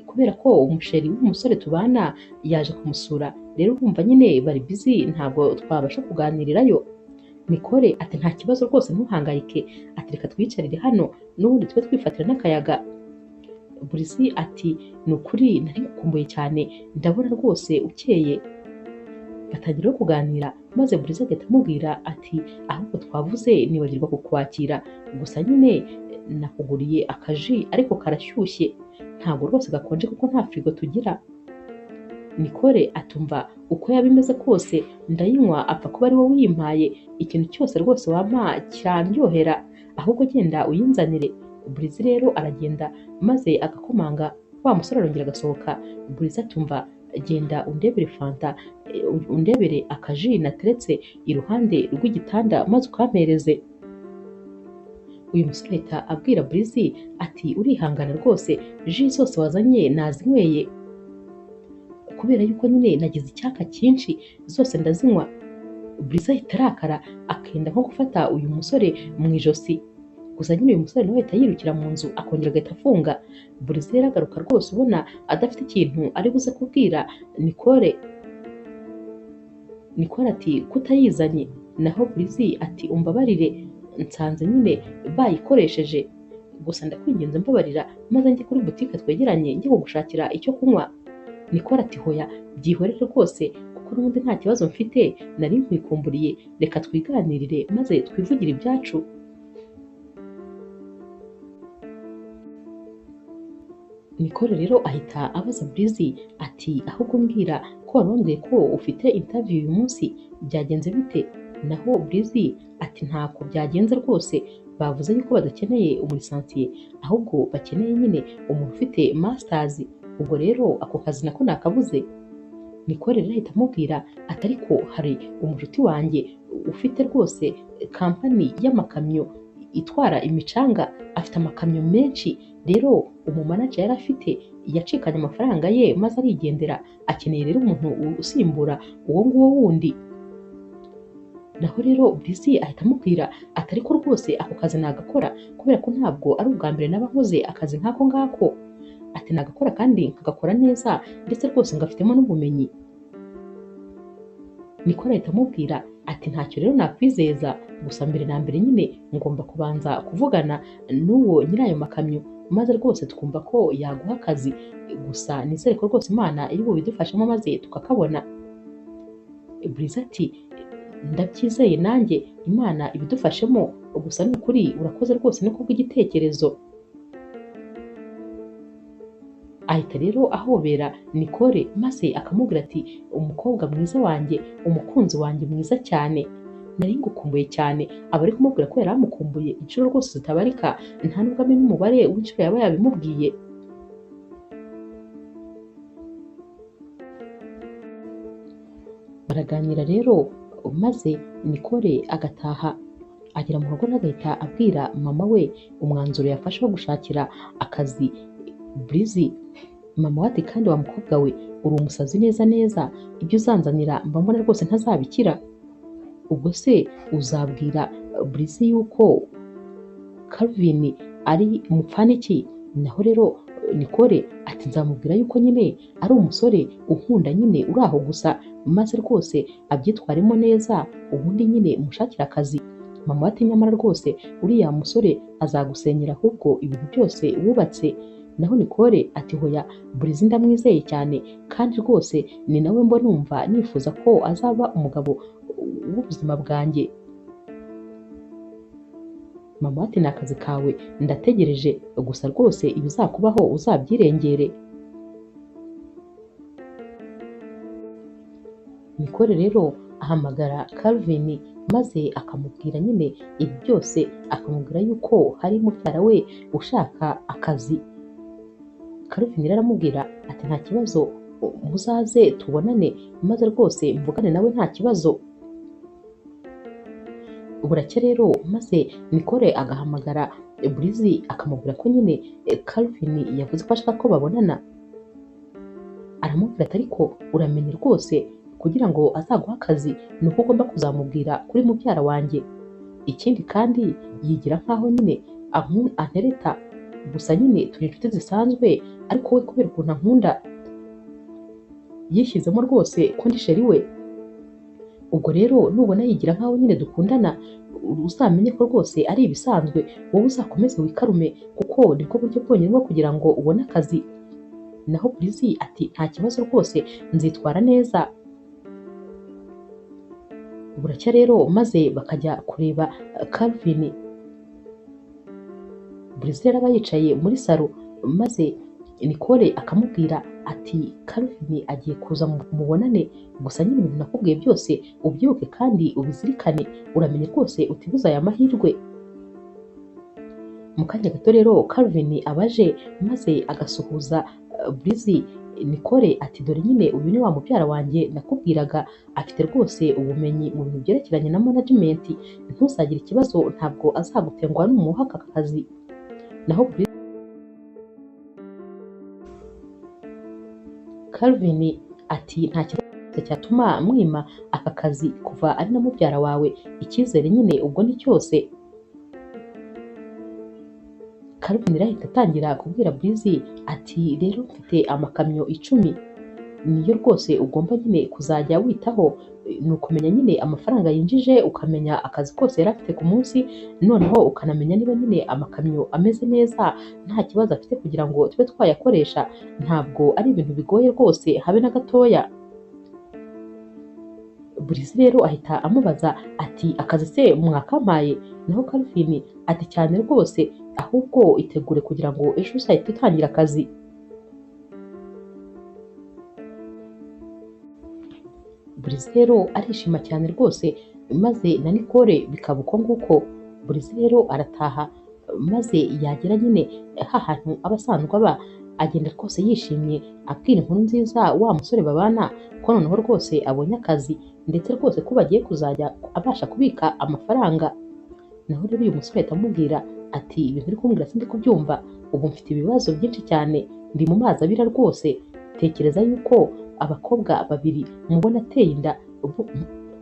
kubera ko umusheri w'umusore tubana yaje kumusura, rero urumva nyine bari busy, ntabwo twabasha kuganirirayo. Nicole ati nta kibazo rwose ntuhangayike, ati reka twiyicarire hano n'ubundi tube twifatira n'akayaga. Burisi ati ni ukuri nari ngukumbuye cyane, ndabona rwose ukeye. Batangira kuganira maze Burisi agahita amubwira ati ahubwo twavuze nibagirwa kukwakira, gusa nyine nakuguriye akaji ariko karashyushye, ntabwo rwose gakonje kuko nta firigo tugira. Nicole atumva uko yaba imeze kose ndayinywa, apfa kuba ari wowe uyimpaye, ikintu cyose rwose wampa kirandyohera, ahubwo genda uyinzanire. Burisi rero aragenda maze agakomanga, wa musore arongera agasohoka. Burisi atumva genda undebere fanta, undebere akaji nateretse iruhande rw'igitanda maze ukampereze. Uyu musore ahita abwira Burisi ati urihangana rwose, ji zose wazanye nazinyweye, kubera yuko nyine nagize icyaka cyinshi zose ndazinywa. Burisi ahita arakara akenda nko gufata uyu musore mu ijosi, gusa nyine uyu musore nawe ahita yirukira mu nzu akongera agahita afunga. Burisi rero agaruka rwose ubona adafite ikintu ari buze kubwira Nicole. Nicole ati kutayizanye? Naho Burisi ati umbabarire, nsanze nyine bayikoresheje, gusa ndakwinginze mbabarira maze njye kuri butike twegeranye njye kugushakira icyo kunywa. Nicole ati hoya byihorere rwose kuko n'ubundi nta kibazo mfite, nari nkwikumburiye, reka twiganirire maze twivugire ibyacu. Nicole rero ahita abaza Burisi ati ahubwo mbwira ko wari wambwiye ko ufite interview uyu munsi, byagenze bite? Naho Burisi ati ntako byagenze rwose, bavuze yuko badakeneye umulisansiye ahubwo bakeneye nyine umuntu ufite masters, ubwo rero ako kazi nako nakabuze. Nicole rero ahita amubwira ati ariko hari umushuti wanjye ufite rwose kampani y'amakamyo itwara imicanga, afite amakamyo menshi, rero umumanager yari afite yacikanye amafaranga ye maze arigendera, akeneye rero umuntu usimbura uwo nguwo wundi. Naho rero Burisi ahita amubwira ati ariko rwose ako kazi nagakora kubera ko ntabwo ari ubwa mbere naba nkoze akazi nk'ako ngako, ati nagakora kandi nkagakora neza ndetse rwose ngafitemo n'ubumenyi. Nicole ahita amubwira ati ntacyo rero nakwizeza, gusa mbere na mbere nyine ngomba kubanza kuvugana n'uwo nyirayo makamyo maze rwose twumva ko yaguha akazi, gusa nizere ko rwose Imana iri bubidufashemo maze tukakabona. Burisi ati ndabyizeye nanjye Imana ibidufashemo, gusa ni ukuri urakoze rwose no kubw'igitekerezo. Ahita rero ahobera Nicole maze akamubwira ati umukobwa mwiza wanjye, umukunzi wanjye mwiza cyane, nari ngukumbuye cyane. Aba ari kumubwira ko yari amukumbuye inshuro rwose zitabarika, nta nubwo amenya umubare w'inshuro yaba yabimubwiye. Baraganira rero maze Nicole agataha, agera mu rugo agahita abwira mama we umwanzuro yafashe wo gushakira akazi Burisi. Mama we ati kandi wa mukobwa we uri umusazi neza neza, ibyo uzanzanira mba mbona rwose ntazabikira. Ubwo se uzabwira Burisi yuko Calvin ari umupfaniki? Naho rero Nicole ati nzamubwira yuko nyine ari umusore unkunda nyine uri aho gusa, maze rwose abyitwaremo neza, ubundi nyine mushakire akazi. Mama ati nyamara rwose uriya musore azagusenyera ahubwo ibintu byose wubatse. Naho Nicole ati hoya Burisi ndamwizeye cyane kandi rwose ni nawe mba numva nifuza ko azaba umugabo w'ubuzima bwanjye. Mama ati ni akazi kawe ndategereje, gusa rwose ibizakubaho uzabyirengere. Nicole rero Ahamagara Calvin maze akamubwira nyine ibi byose, akamubwira yuko hari mubyara we ushaka akazi. Calvin rero aramubwira ati nta kibazo, muzaze tubonane maze rwose mvugane nawe nta kibazo. Buracya rero maze Nicole agahamagara Breezy akamubwira ko nyine Calvin yavuze ko ashaka ko babonana. Aramubwira ati ariko uramenye rwose kugira ngo azaguhe akazi ni uko ugomba kuzamubwira kuri mubyara wanjye. Ikindi kandi yigira nkaho nyine antereta, gusa nyine turi inshuti zisanzwe, ariko we kubera ukuntu ankunda yishyizemo rwose ko ndi sheri we. Ubwo rero nubona yigira nkaho nyine dukundana uzamenye ko rwose ari ibisanzwe, wowe uzakomeze wikarume kuko nibwo buryo bwonyine bwo kugira ngo ubone akazi. Naho Breezy ati nta kibazo rwose nzitwara neza. Buracya rero maze bakajya kureba Calvin. Breezy rero aba yicaye muri salo maze Nicole akamubwira ati Calvin agiye kuza mubonane, gusa nyine ibintu nakubwiye byose ubyibuke kandi ubizirikane, uramenye rwose utibuza aya mahirwe. Mu kanya gato rero Calvin abaje maze agasuhuza Breezy. Nicole ati dore nyine uyu ni wa mubyara wanjye nakubwiraga, afite rwose ubumenyi mu bintu byerekeranye na management, ntuzagire ikibazo ntabwo azagutenguha numuha aka kazi. Naho Calvin ati nta kibazo cyatuma mwima aka kazi kuva ari na mubyara wawe, icyizere nyine ubwo ni cyose. Calvin ahita atangira kubwira Breezy ati rero mfite amakamyo 10 niyo rwose ugomba nyine kuzajya witaho, ni ukumenya nyine amafaranga yinjije, ukamenya akazi kose yari afite ku munsi, noneho ukanamenya niba nyine amakamyo ameze neza nta kibazo afite kugira ngo tube twayakoresha. Ntabwo ari ibintu bigoye rwose habe na gatoya. Breezy rero ahita amubaza ati akazi se mwakampaye? Naho Calvin ati cyane rwose, ahubwo itegure kugira ngo ejo uzahite utangira akazi. Breezy rero arishima cyane rwose, maze na Nicole bikaba uko nguko. Breezy rero arataha maze yagera nyine hahantu aba asanzwe aba, agenda rwose yishimye abwira inkuru nziza wa musore babana ko noneho rwose abonye akazi, ndetse rwose ko bagiye kuzajya abasha kubika amafaranga. Naho rero uyu musore ahita amubwira ati ibintu uri kumbwira sindi kubyumva, ubu mfite ibibazo byinshi cyane, ndi mu mazi abira rwose. Tekereza yuko abakobwa babiri mubona ateye inda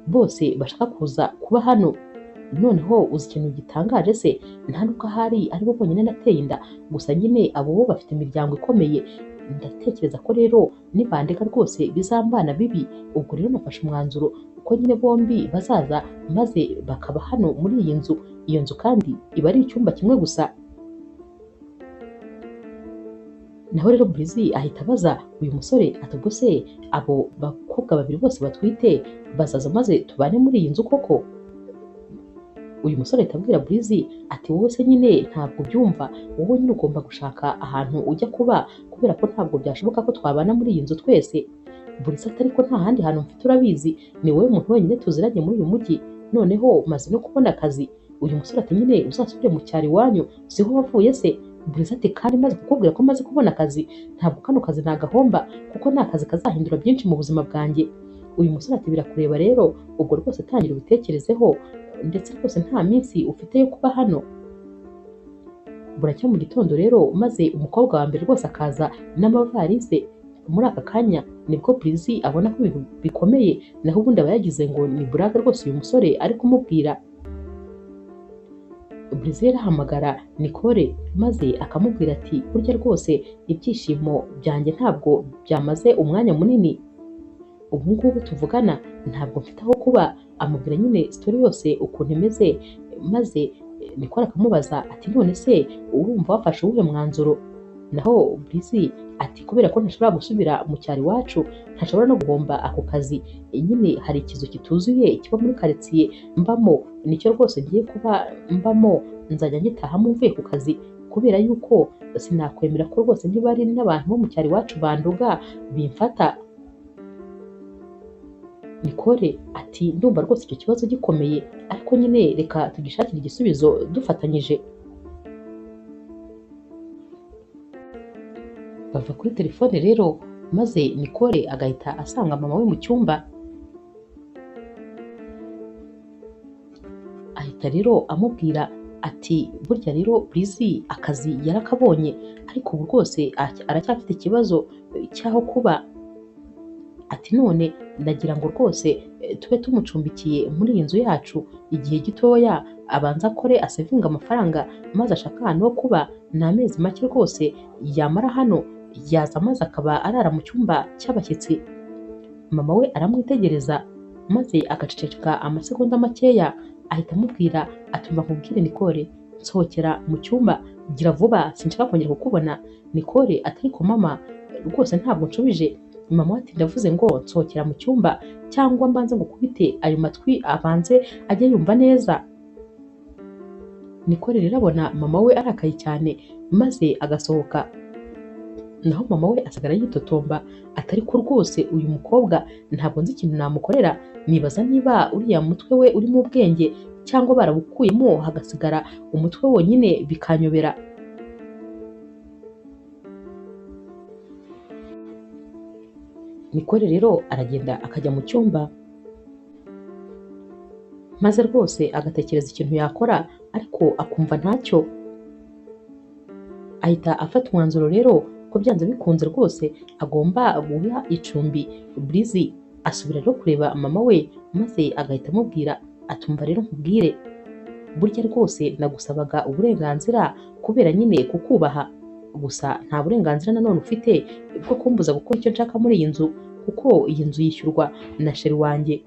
bose bashaka kuza kuba hano, noneho uzi ikintu gitangaje se, nta nubwo ahari aribo bonyine nateye inda, gusa nyine abo bo bafite imiryango ikomeye, ndatekereza ko rero nibandeka rwose bizambana bibi. Ubwo rero nafashe umwanzuro ko nyine bombi bazaza maze bakaba hano muri iyi nzu, iyo nzu kandi iba ari icyumba kimwe gusa. Naho rero Breezy ahita abaza uyu musore ati ubwo se abo bakobwa babiri bose batwite bazaza maze tubane muri iyi nzu koko? Uyu musore ahita abwira Breezy ati wowe se nyine ntabwo ubyumva, wowe nyine ugomba gushaka ahantu ujya kuba kubera ko ntabwo byashoboka ko twabana muri iyi nzu twese. Breezy ati ariko nta handi hantu mfite urabizi, ni wowe muntu wenyine tuziranye muri uyu mujyi, noneho maze no kubona akazi. Uyu musore ati nyine uzasubire mu cyaro iwanyu siho wavuye se? Breezy ati kandi maze kukubwira ko maze kubona akazi, ntabwo kano kazi nagahomba kuko ni akazi kazahindura byinshi mu buzima bwanjye. Uyu musore ati birakureba rero, ubwo rwose tangira ubitekerezeho, ndetse rwose nta minsi ufite yo kuba hano. Buracya mu gitondo rero maze umukobwa wa mbere rwose akaza n'amavarise. Muri aka kanya nibwo Breezy abona ko ibintu bikomeye, naho ubundi aba yagize ngo ni burage rwose uyu musore ari kumubwira. Breezy arahamagara Nicole maze akamubwira ati burya rwose ibyishimo byanjye ntabwo byamaze umwanya munini, ubu ngubu tuvugana ntabwo mfite aho kuba. Amubwira nyine story yose ukuntu imeze, maze Nicole akamubaza ati none se urumva wafashe uwuhe mwanzuro? Naho Breezy ati kubera ko ntashobora gusubira mu cyaro iwacu, ntashobora no guhomba ako kazi, nyine hari ikizu kituzuye kiba muri karitsiye mbamo, nicyo rwose ngiye kuba mbamo, nzajya ngitahamo mvuye ku kazi, kubera yuko sinakwemera ko rwose niba ari n'abantu bo mu cyaro iwacu banduga bimfata. Nicole ati ndumva rwose icyo kibazo gikomeye, ariko nyine reka tugishakire igisubizo dufatanyije. Bava kuri telefone rero, maze Nicole agahita asanga mama we mu cyumba. Ahita rero amubwira ati burya rero Breezy akazi yarakabonye, ariko ubu rwose aracyafite ikibazo cy'aho kuba. Ati none ndagira ngo rwose tube tumucumbikiye muri iyi nzu yacu igihe gitoya, abanza akore asevinga amafaranga maze ashake ahantu ho kuba. Ni amezi make rwose yamara hano, yaza maze akaba arara mu cyumba cy'abashyitsi. Mama we aramwitegereza maze agaceceka amasegonda makeya, ahita amubwira ati umva nkubwire Nicole, nsohokera mu cyumba, gira vuba sinshaka kongera kukubona. Nicole ati ariko mama rwose ntabwo nshubije. Mama ati ndavuze ngo nsohokera mu cyumba cyangwa mbanze ngukubite ayo matwi abanze ajye yumva neza. Nicole rero abona mama we arakaye cyane maze agasohoka, naho mama we asigara yitotomba ati ariko rwose uyu mukobwa ntabwo nzi ikintu namukorera, nibaza niba uriya mutwe we urimo ubwenge cyangwa barawukuyemo hagasigara umutwe wonyine bikanyobera. Nicole rero aragenda akajya mu cyumba, maze rwose agatekereza ikintu yakora ariko akumva ntacyo. Ahita afata umwanzuro rero ko byanze bikunze rwose agomba guha icumbi Breezy. Asubira rero kureba mama we maze agahita amubwira atumva rero nkubwire, burya rwose nagusabaga uburenganzira kubera nyine kukubaha, gusa nta burenganzira nanone ufite bwo kumbuza gukora icyo nshaka muri iyi nzu, kuko iyi nzu yishyurwa na sheri wanjye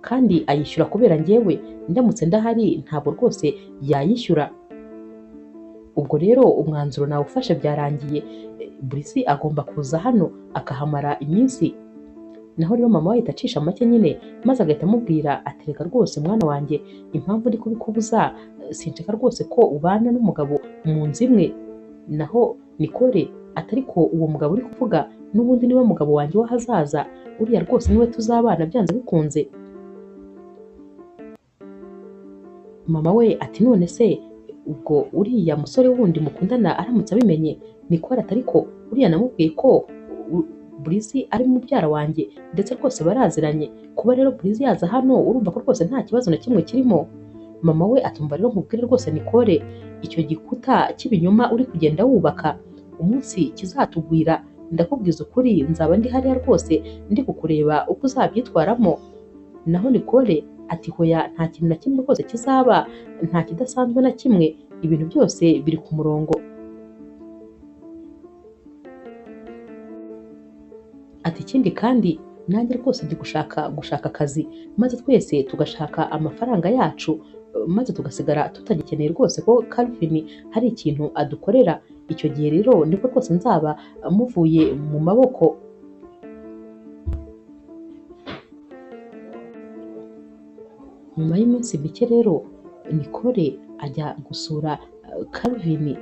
kandi ayishyura kubera njyewe, ndamutse ndahari ntabwo rwose yayishyura. Ubwo rero umwanzuro nawufashe byarangiye, Breezy agomba kuza hano akahamara iminsi. Naho rero mama we ahita acisha make nyine maze agahita amubwira ati reka rwose mwana wanjye, impamvu ndi kubikubuza sinshaka rwose ko ubana n'umugabo mu nzu imwe. Naho Nicole ati ariko uwo mugabo uri kuvuga n'ubundi niwe mugabo wanjye w'ahazaza, uriya rwose niwe tuzabana byanze bikunze. Mama we ati none se ubwo uriya musore wundi mukundana aramutse abimenye? Nicole ati ariko uriya namubwiye ko Breezy ari mubyara wanjye ndetse rwose baraziranye, kuba rero Breezy yaza hano urumva ko rwose nta kibazo na kimwe kirimo. Mama we atumva rero nkubwire rwose Nicole, icyo gikuta cy'ibinyoma uri kugenda wubaka umunsi kizatugwira, ndakubwiza ukuri nzaba ndi hariya rwose ndi kukureba uko uzabyitwaramo. Naho Nicole ati hoya nta kintu na kimwe rwose kizaba, nta kidasanzwe na kimwe, ibintu byose biri ku murongo. Ati ikindi kandi nanjye rwose ndi gushaka akazi maze twese tugashaka amafaranga yacu, maze tugasigara tutagikeneye rwose ko Calvin hari ikintu adukorera. Icyo gihe rero nibwo rwose nzaba muvuye mu maboko. Nyuma y'iminsi mike rero Nicole ajya gusura Calvin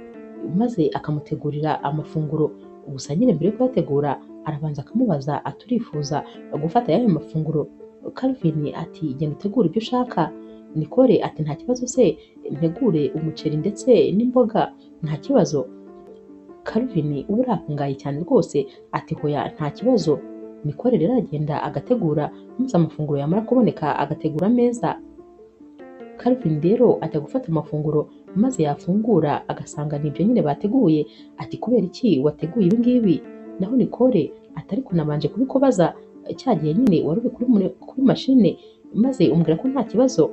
maze akamutegurira amafunguro. Gusa nyine mbere yo kuyategura arabanza akamubaza aturifuza gufata ayahe mafunguro. Calvin ati genda utegure ibyo ushaka. Nicole ati nta kibazo se ntegure umuceri ndetse n'imboga, nta kibazo. Calvin uba urakungaye cyane rwose ati hoya nta kibazo. Nicole rero aragenda agategura, maze amafunguro yamara kuboneka agategura ameza. Calvin rero ajya gufata amafunguro maze yafungura agasanga nibyo nyine bateguye. Ati kubera iki wateguye ibi ngibi? Naho Nicole ati ariko nabanje kubikubaza cya gihe nyine wari uri kuri mashine maze umbwira ko nta kibazo.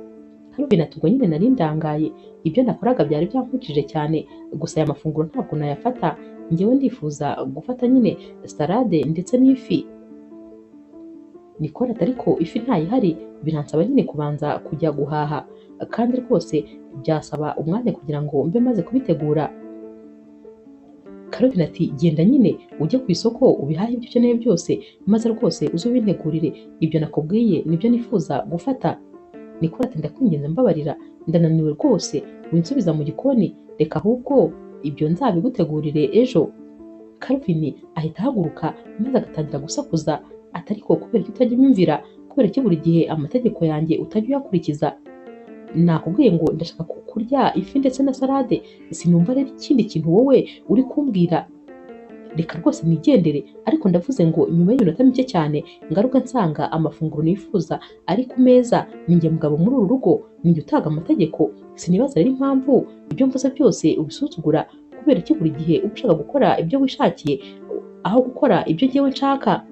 Calvin ati ubwo nyine nari ndangaye, ibyo nakoraga byari byankujije cyane, gusa aya mafunguro ntabwo nayafata, njyewe ndifuza gufata nyine salade ndetse n'ifi. Nicole ati ariko ifi ntayihari, biransaba nyine kubanza kujya guhaha, kandi rwose byasaba umwanya kugira ngo mbe maze kubitegura. Calvin ati genda nyine ujye ku isoko ubihahe ibyo ukeneye byose, maze rwose uze ubintegurire, ibyo nakubwiye nibyo nifuza gufata. Nicole ati ndakwinginze mbabarira, ndananiwe rwose, winsubiza mu gikoni, reka ahubwo ibyo nzabigutegurire ejo. Calvin ahita ahaguruka maze agatangira gusakuza ati ariko kubera ko utajya unyumvira, Kubera ko buri gihe amategeko yanjye utajya uyakurikiza? Nakubwiye ngo ndashaka kurya ifi ndetse na salade, sinumva rero ikindi kintu wowe uri kumbwira. Reka rwose nigendere, ariko ndavuze ngo nyuma y'iminota mike cyane ngaruka nsanga amafunguro nifuza ari ku meza. Ninjye mugabo muri uru rugo, ninjye utanga amategeko. Sinibaza rero impamvu ibyo mvuze byose ubisuzugura. Kubera ko buri gihe uba ushaka gukora ibyo wishakiye aho gukora ibyo njyewe nshaka.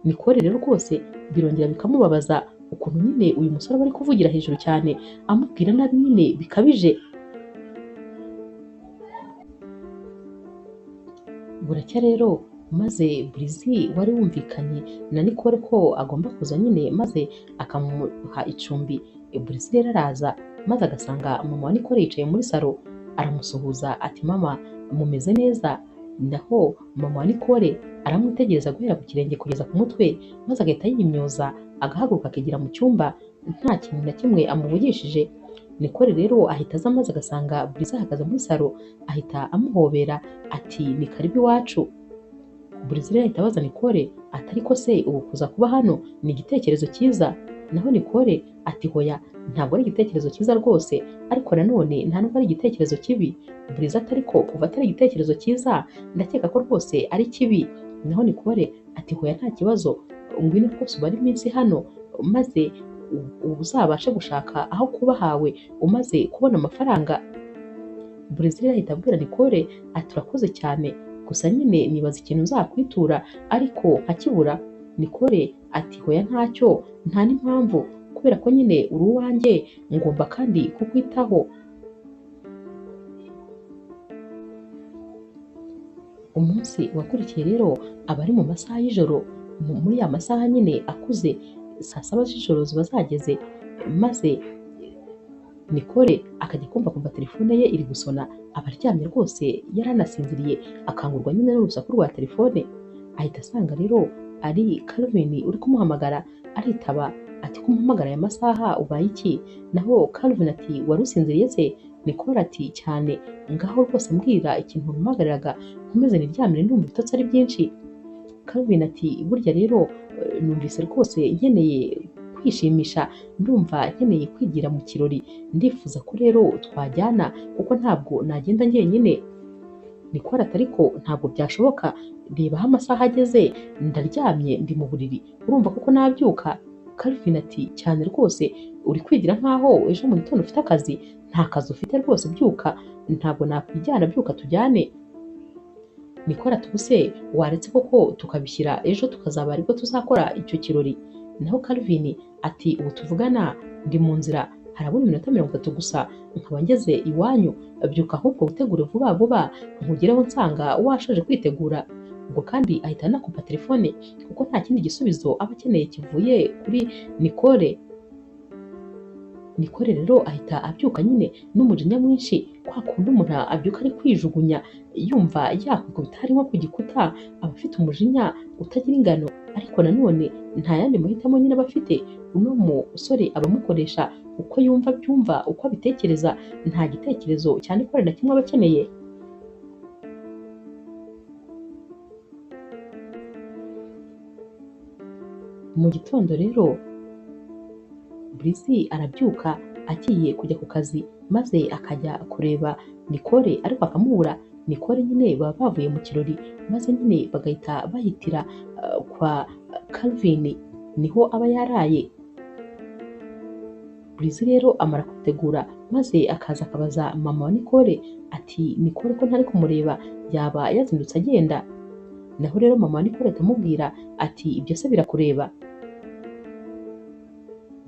Nicole rero rwose birongera bikamubabaza ukuntu nyine uyu musore aba ari kuvugira hejuru cyane amubwira nabi nyine bikabije. Buracya rero maze Burizi wari wumvikanye na Nicole ko agomba kuza nyine maze akamuha icumbi. Burizi rero araza maze agasanga mama wa Nicole yicaye muri salo, aramusuhuza ati mama mumeze neza? Naho mama wa Nicole aramwitegereza guhera ku kirenge kugeza ku mutwe, maze agahita yimyoza agahaguruka akigira mu cyumba nta kintu na kimwe amuvugishije. Nicole rero ahita aza maze agasanga Burizi ahagaze muri salo, ahita amuhobera ati ni karibu iwacu. Burizi rero ahita abaza Nicole ati ariko se ubu kuza kuba hano ni igitekerezo cyiza? Naho Nicole ati hoya ntabwo ari igitekerezo cyiza rwose, ariko nanone nta nubwo ari igitekerezo kibi. Burizi ati ariko kuva atari igitekerezo cyiza ndakeka ko rwose ari kibi. Naho Nicole ati hoya nta kibazo, ngwino rwose ubare iminsi hano maze uzabashe gushaka aho kuba hawe umaze kubona amafaranga. Burizi rero ahita abwira Nicole ati urakoze cyane, gusa nyine nibaza ikintu nzakwitura ariko nkakibura. Nicole ati hoya ntacyo, nta n'impamvu, kubera ko nyine uri uwanjye ngomba kandi kukwitaho. Umunsi wakurikiye rero aba ari mu masaha y'ijoro, muri ya masaha nyine akuze, saa saba z'ijoro ziba zageze, maze Nicole akajya kumva telefone ye iri gusona, aba aryamye rwose yaranasinziriye, akangurwa nyine n'urusaku rwa telefone. Ahita asanga rero ari Calvin uri kumuhamagara, aritaba ati kumuhamagara aya masaha ubaye iki? Naho Calvin ati wari usinziriye se? Nicole ati cyane, ngaho rwose mbwira ikintu wampamagariraga nkomeze niryamire ndumva ibitotsi ari byinshi. Calvin ati burya rero numvise rwose nkeneye kwishimisha, ndumva nkeneye kwigira mu kirori, ndifuza ko rero twajyana kuko ntabwo nagenda njyenyine. Nicole ati ariko ntabwo byashoboka, reba aho amasaha ageze, ndaryamye ndi mu buriri, urumva koko nabyuka? Calvin ati cyane rwose, uri kwigira nkaho ejo mu gitondo ufite akazi, nta kazi ufite rwose, byuka, ntabwo nakwijyana, byuka tujyane. Nicole ati ubuse waretse koko tukabishyira ejo tukazaba aribwo tuzakora icyo kirori? Naho Calvin ati ubu tuvugana ndi mu nzira, harabura iminota 30 gusa nkaba ngeze iwanyu, byuka ahubwo witegure vuba vuba nkugereho nsanga washoje kwitegura. Ubwo kandi ahita anakupa telefone kuko nta kindi gisubizo aba akeneye kivuye kuri Nicole. Nicole rero ahita abyuka nyine n'umujinya mwinshi, kwa kundi umuntu abyuka ari kwijugunya yumva yakwikubita hari nko ku gikuta, aba afite umujinya utagira ingano, ariko nanone nta yandi mahitamo nyine aba afite. Uno musore abamukoresha uko yumva abyumva, uko abitekereza, nta gitekerezo cya Nicole na kimwe aba akeneye. Mu gitondo rero Burizi arabyuka agiye kujya ku kazi, maze akajya kureba Nicole ariko akamubura. Nicole nyine baba bavuye mu kirori, maze nyine bagahita bahitira kwa Calvin, niho aba yaraye. Burizi rero amara kwitegura maze akaza akabaza mama wa Nicole ati Nicole ko ntari kumureba yaba yazindutse agenda? Naho rero mama wa Nicole atamubwira ati ibyo se birakureba?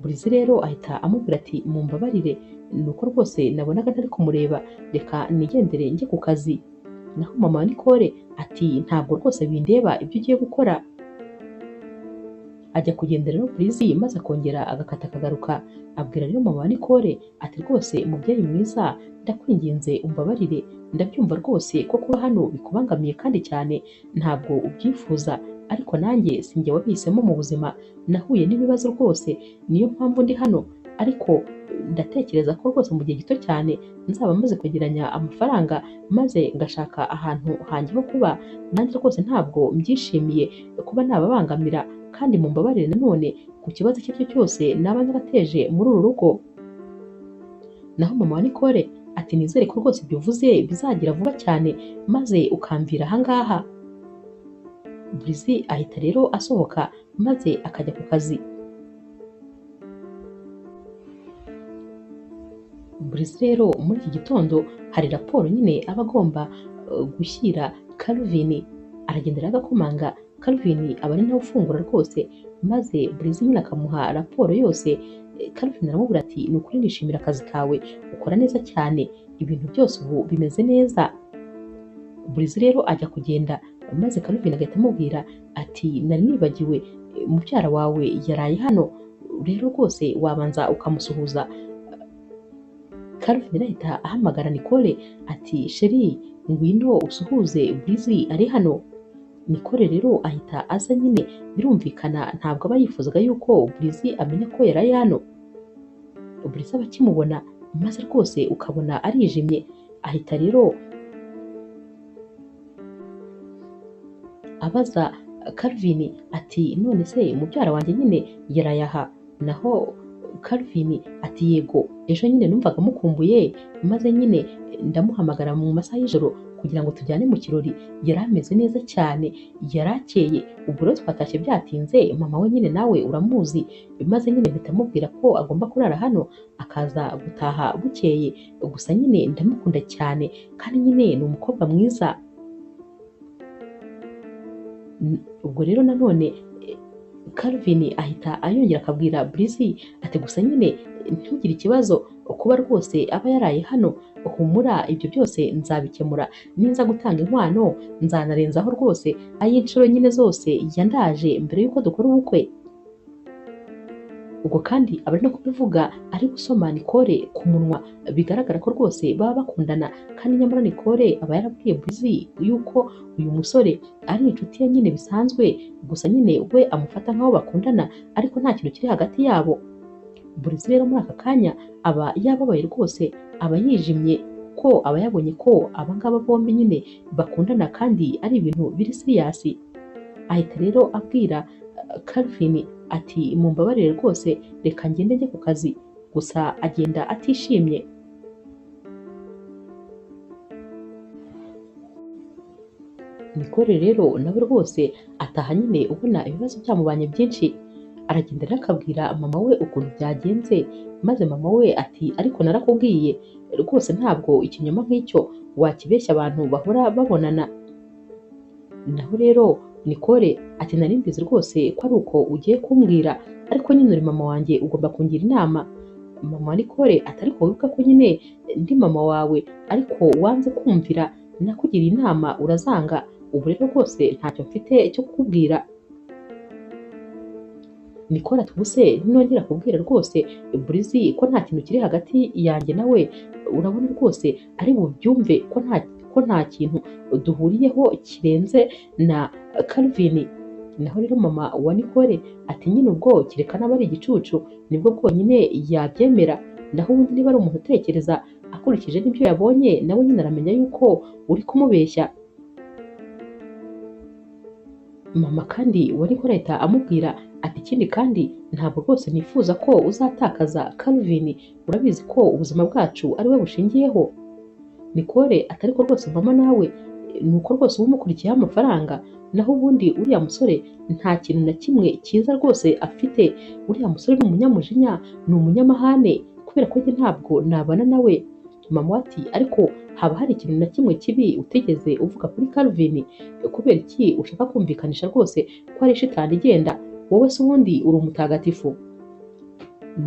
Burizi rero ahita amubwira ati mumbabarire, nuko rwose nabonaga ntari kumureba, reka nigendere njye ku kazi. Naho mama wa Nicole ati ntabwo rwose bindeba ibyo ugiye gukora. Ajya kugenda rero Burizi maze akongera agakata akagaruka, abwira rero mama wa Nicole ati rwose mubyeyi mwiza ndakwinginze umbabarire, ndabyumva rwose ko kuba hano bikubangamiye kandi cyane ntabwo ubyifuza, ariko nanjye sinjye wabihisemo mu buzima, nahuye n'ibibazo rwose niyo mpamvu ndi hano, ariko ndatekereza ko rwose mu gihe gito cyane nzaba maze kwegeranya amafaranga maze ngashaka ahantu hanjye ho kuba, nanjye rwose ntabwo mbyishimiye kuba nababangamira kandi mumbabarire nanone ku kibazo icyo ari cyo cyose naba narateje muri uru rugo. Naho mama wa Nicole ati nizere ko rwose ibyo uvuze bizagira vuba cyane maze ukamvira ahangaha. Breezy ahita rero asohoka maze akajya ku kazi. Breezy rero muri iki gitondo hari raporo nyine aba agomba gushyira Calvin, aragenda rero agakomanga, Calvin aba ari nawe ufungura rwose, maze Breezy nyine akamuha raporo yose. Calvin aramubwira ati ni ukuri nishimira akazi kawe, ukora neza cyane, ibintu byose ubu bimeze neza. Breezy rero ajya kugenda maze Calvin agahita amubwira ati nari nibagiwe mubyara wawe yaraye hano, rero rwose wabanza ukamusuhuza. Calvin ahita ahamagara Nicole ati sheri ngwino usuhuze Breezy ari hano. Nicole rero ahita aza nyine, birumvikana ntabwo aba yifuzaga yuko Breezy amenya ko yaraye hano. Breezy aba akimubona maze rwose ukabona arijimye, ahita rero abaza Calvin ati none se mubyara wanjye nyine yaraye aha? Naho Calvin ati yego, ejo nyine numvaga mukumbuye maze nyine ndamuhamagara mu masaha y'ijoro kugira ngo tujyane mu kirori, yari ameze neza cyane, yari akeye, ubwo rero twatashye byatinze, mama we nyine nawe uramuzi, maze nyine mpita mubwira ko agomba kurara hano akaza gutaha bukeye, gusa nyine ndamukunda cyane kandi nyine ni umukobwa mwiza. Ubwo rero nanone Calvin ahita ayongera akabwira Breezy ati gusa nyine ntugire ikibazo kuba rwose aba yaraye hano, humura ibyo byose nzabikemura, ninza gutanga inkwano nzanarenzaho rwose ay'inshuro nyine zose yandaje mbere y'uko dukora ubukwe. Ubwo kandi aba ari no kubivuga ari gusoma Nicole ku munwa, bigaragara ko rwose baba bakundana, kandi nyamara Nicole aba yarabwiye Breezy yuko uyu musore ari inshuti ye nyine bisanzwe, gusa nyine we amufata nk'aho bakundana ariko nta kintu kiri hagati yabo. Breezy rero muri aka kanya aba yababaye rwose, aba yijimye ko aba yabonye ko abangaba bombi nyine bakundana kandi ari ibintu biri serious. Ahita rero abwira Calvin ati mumbabarire rwose reka ngende njye ku kazi, gusa agenda atishimye. Nicole rero nawe rwose ataha nyine ubona ibibazo byamubanye byinshi, aragenda rero akabwira mama we ukuntu byagenze, maze mama we ati ariko narakubwiye rwose ntabwo ikinyoma nk'icyo wakibeshya abantu bahora babonana. Naho rero Nicole ati nari mbizi rwose ko ari uko ugiye kumbwira, ariko nyine uri mama wanjye ugomba kungira inama. Mama wa Nicole ati ariko wibuka ko nyine ndi mama wawe, ariko wanze kumvira, nakugiriye inama urazanga, ubu rero rwose ntacyo mfite cyo kukubwira. Nicole ati ubuse nongera kubwira rwose Breezy ko nta kintu kiri hagati yanjye nawe, urabona rwose ari bubyumve ko nta kintu duhuriyeho kirenze na Calvin. Naho rero mama wa Nicole ati nyine ubwo kereka naba ari igicucu nibwo bwonyine yabyemera, naho ubundi niba ari umuntu utekereza akurikije n'ibyo yabonye nawe nyine aramenya yuko uri kumubeshya. Mama kandi wa Nicole ahita amubwira ati ikindi kandi ntabwo rwose nifuza ko uzatakaza Calvin, urabizi ko ubuzima bwacu ari we bushingiyeho. Nicole ati ariko rwose mama nawe nuko rwose uba umukurikiyeho amafaranga, naho ubundi uriya musore nta kintu na kimwe cyiza rwose afite, uriya musore ni umunyamujinya, ni umunyamahane, kubera ko njye ntabwo nabana nawe. Mama ati ariko haba hari ikintu na kimwe kibi utigeze uvuga kuri Calvin, kubera iki ushaka kumvikanisha rwose ko ari shitani igenda, wowe se ubundi uri umutagatifu.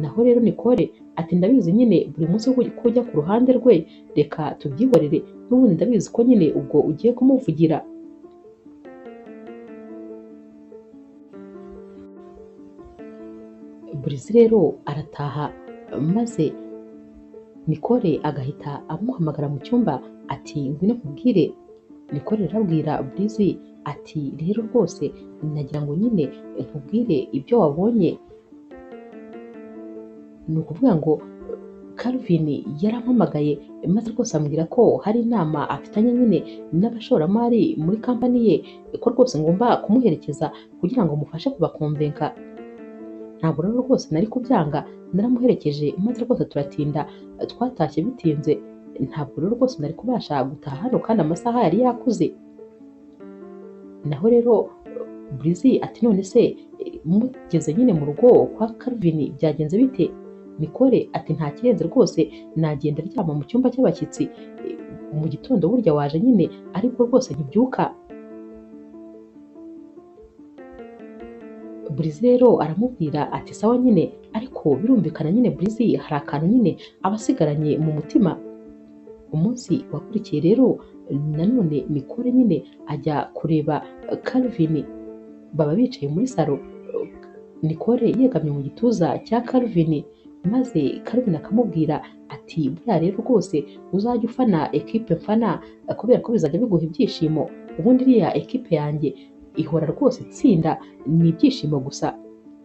Naho rero Nicole ati ndabizi nyine buri munsi ko ujya ku ruhande rwe, reka tubyihorere, n'ubundi ndabizi ko nyine ubwo ugiye kumuvugira. Breezy rero arataha maze Nicole agahita amuhamagara mu cyumba ati ngwino nkubwire. Nicole rero abwira Breezy ati rero rwose nagira ngo nyine nkubwire ibyo wabonye, ni ukuvuga ngo Calvin yarampamagaye maze rwose ambwira ko hari inama afitanye nyine n'abashoramari muri kampani ye, ko rwose ngomba kumuherekeza kugira ngo mufashe kubakonvenka. Ntabwo rero rwose nari kubyanga, naramuherekeje maze rwose turatinda, twatashye bitinze. Ntabwo rero rwose nari kubasha gutaha hano kandi amasaha yari yakuze. Naho rero Breezy ati none se mugeze nyine mu rugo kwa Calvin byagenze bite? Nicole ati nta kirenze rwose, nagenda aryama mu cyumba cy'abashyitsi, mu gitondo burya waje nyine aribwo rwose nkibyuka. Breezy rero aramubwira ati sawa nyine, ariko birumvikana nyine Breezy hari akantu nyine aba asigaranye mu mutima. Umunsi wakurikiye rero nanone Nicole nyine ajya kureba Calvin, baba bicaye muri salo, Nicole yegamye mu gituza cya Calvin, maze Calvin akamubwira ati buriya rero rwose uzajya ufana ekipe mfana kubera ko bizajya biguha ibyishimo, ubundi iriya ekipe yanjye ihora rwose itsinda ni ibyishimo gusa.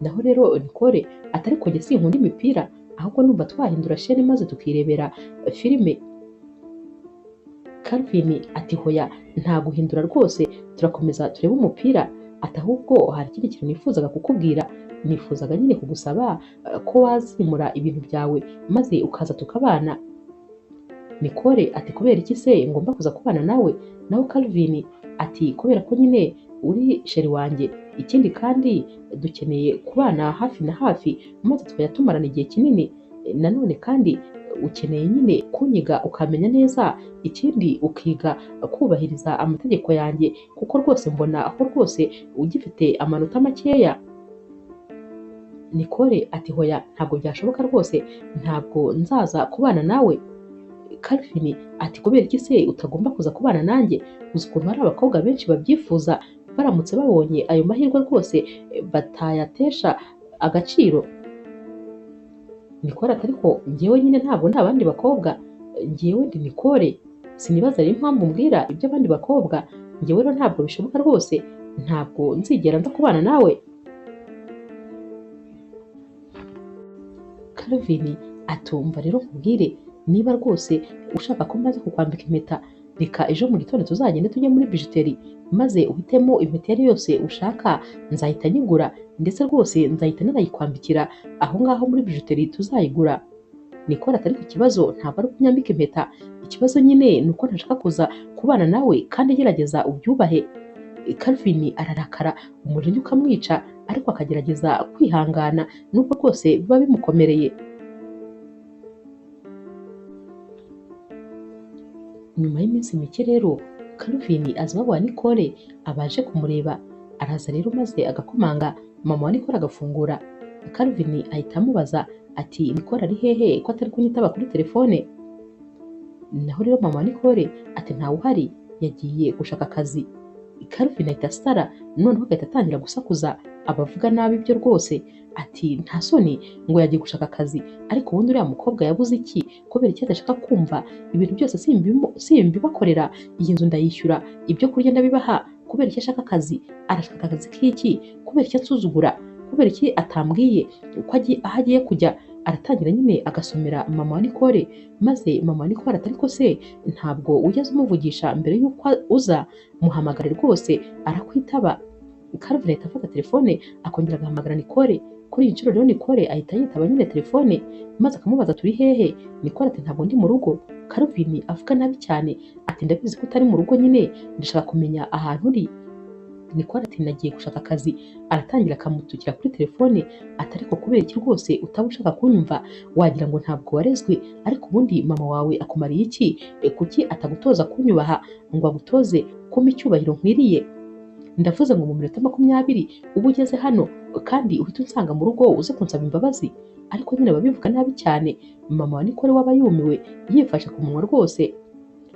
Naho rero Nicole ati ariko njye sinkunda imipira, ahubwo numva twahindura shene maze tukirebera filime. Calvin ati hoya nta guhindura rwose, turakomeza turebe umupira. Ati ahubwo hari ikindi kintu nifuzaga kukubwira, nifuzaga nyine kugusaba ko wazimura ibintu byawe maze ukaza tukabana. Nicole ati kubera iki se ngomba kuza kubana nawe? Naho Calvin ati kubera ko nyine uri sheri wanjye, ikindi kandi dukeneye kubana hafi na hafi maze tukajya tumarana igihe kinini, nanone kandi ukeneye nyine kunyiga ukamenya neza, ikindi ukiga kubahiriza amategeko yanjye kuko rwose mbona aho rwose ugifite amanota makeya. Nicole ati hoya ntabwo byashoboka rwose, ntabwo nzaza kubana nawe. Calvin ati kubera iki se utagomba kuza kubana nanjye? Uzi ukuntu hari abakobwa benshi babyifuza, baramutse babonye ayo mahirwe rwose batayatesha agaciro. Nicole ati ariko njyewe nyine ntabwo ndi abandi bakobwa, njyewe ndi Nicole, sinibaza rero impamvu mbwira iby'abandi bakobwa, njyewe rero ntabwo bishoboka rwose, ntabwo nzigera nza kubana nawe. Calvin atumva rero nkubwire, niba rwose ushaka ko maze kukwambika impeta, reka ejo mu gitondo tuzagende tujye muri bijuteri maze uhitemo impeta iyo ari yose ushaka, nzahita nyigura ndetse rwose nzahita nanayikwambikira aho ngaho muri bijuteri tuzayigura. Nicole ati ariko ikibazo ntabwo ari ukunyambika impeta, ikibazo nyine ni uko ntashaka kuza kubana nawe kandi gerageza ubyubahe. Calvin ararakara umujinya ukamwica, ariko akagerageza kwihangana nubwo rwose biba bimukomereye. Nyuma y'iminsi mike rero Calvin aza iwabo wa Nicole abaje kumureba, araza rero maze agakomanga, mama wa Nicole agafungura. Calvin ahita amubaza ati Nicole ari hehe ko atari kunyitaba kuri telefone? Naho rero mama wa Nicole ati ntawe uhari, yagiye gushaka akazi. Calvin ahita asara, noneho agahita atangira gusakuza abavuga nabi ibyo rwose, ati nta soni ngo yagiye gushaka akazi, ariko ubundi uriya mukobwa yabuze iki kubera icyo adashaka kumva? Ibintu byose simbibakorera, iyi nzu ndayishyura, ibyo kurya ndabibaha, kubera icyo ashaka akazi? Arashaka akazi k'iki? Kubera icyo ansuzugura? Kubera iki atambwiye uko aho agiye kujya? Aratangira nyine agasomera mama wa Nicole, maze mama wa Nicole ati ariko se ntabwo ujya umuvugisha mbere y'uko uza? Muhamagare rwose arakwitaba. Calvin ahita afata telefone akongera agahamagara Nicole. Kuri iyi nshuro rero Nicole ahita yitaba nyine telefone maze akamubaza turi hehe? Nicole ati ntabwo ndi mu rugo. Calvin avuga nabi cyane ati ndabizi ko utari mu rugo nyine, ndashaka kumenya ahantu uri. Nicole ati nagiye gushaka akazi. Aratangira akamutukira kuri telefone ati ariko kubera iki rwose utaba ushaka kunyumva? Wagira ngo ntabwo warezwe, ariko ubundi mama wawe akumariye iki? Kuki atagutoza kunyubaha ngo agutoze kumpa icyubahiro nkwiriye? Ndavuze ngo mu minota 20 uba ugeze hano kandi uhita unsanga mu rugo uze kunsaba imbabazi. Ariko nyine babivuga nabi cyane. Mama wa Nicole waba yumiwe yifashe ku munwa rwose.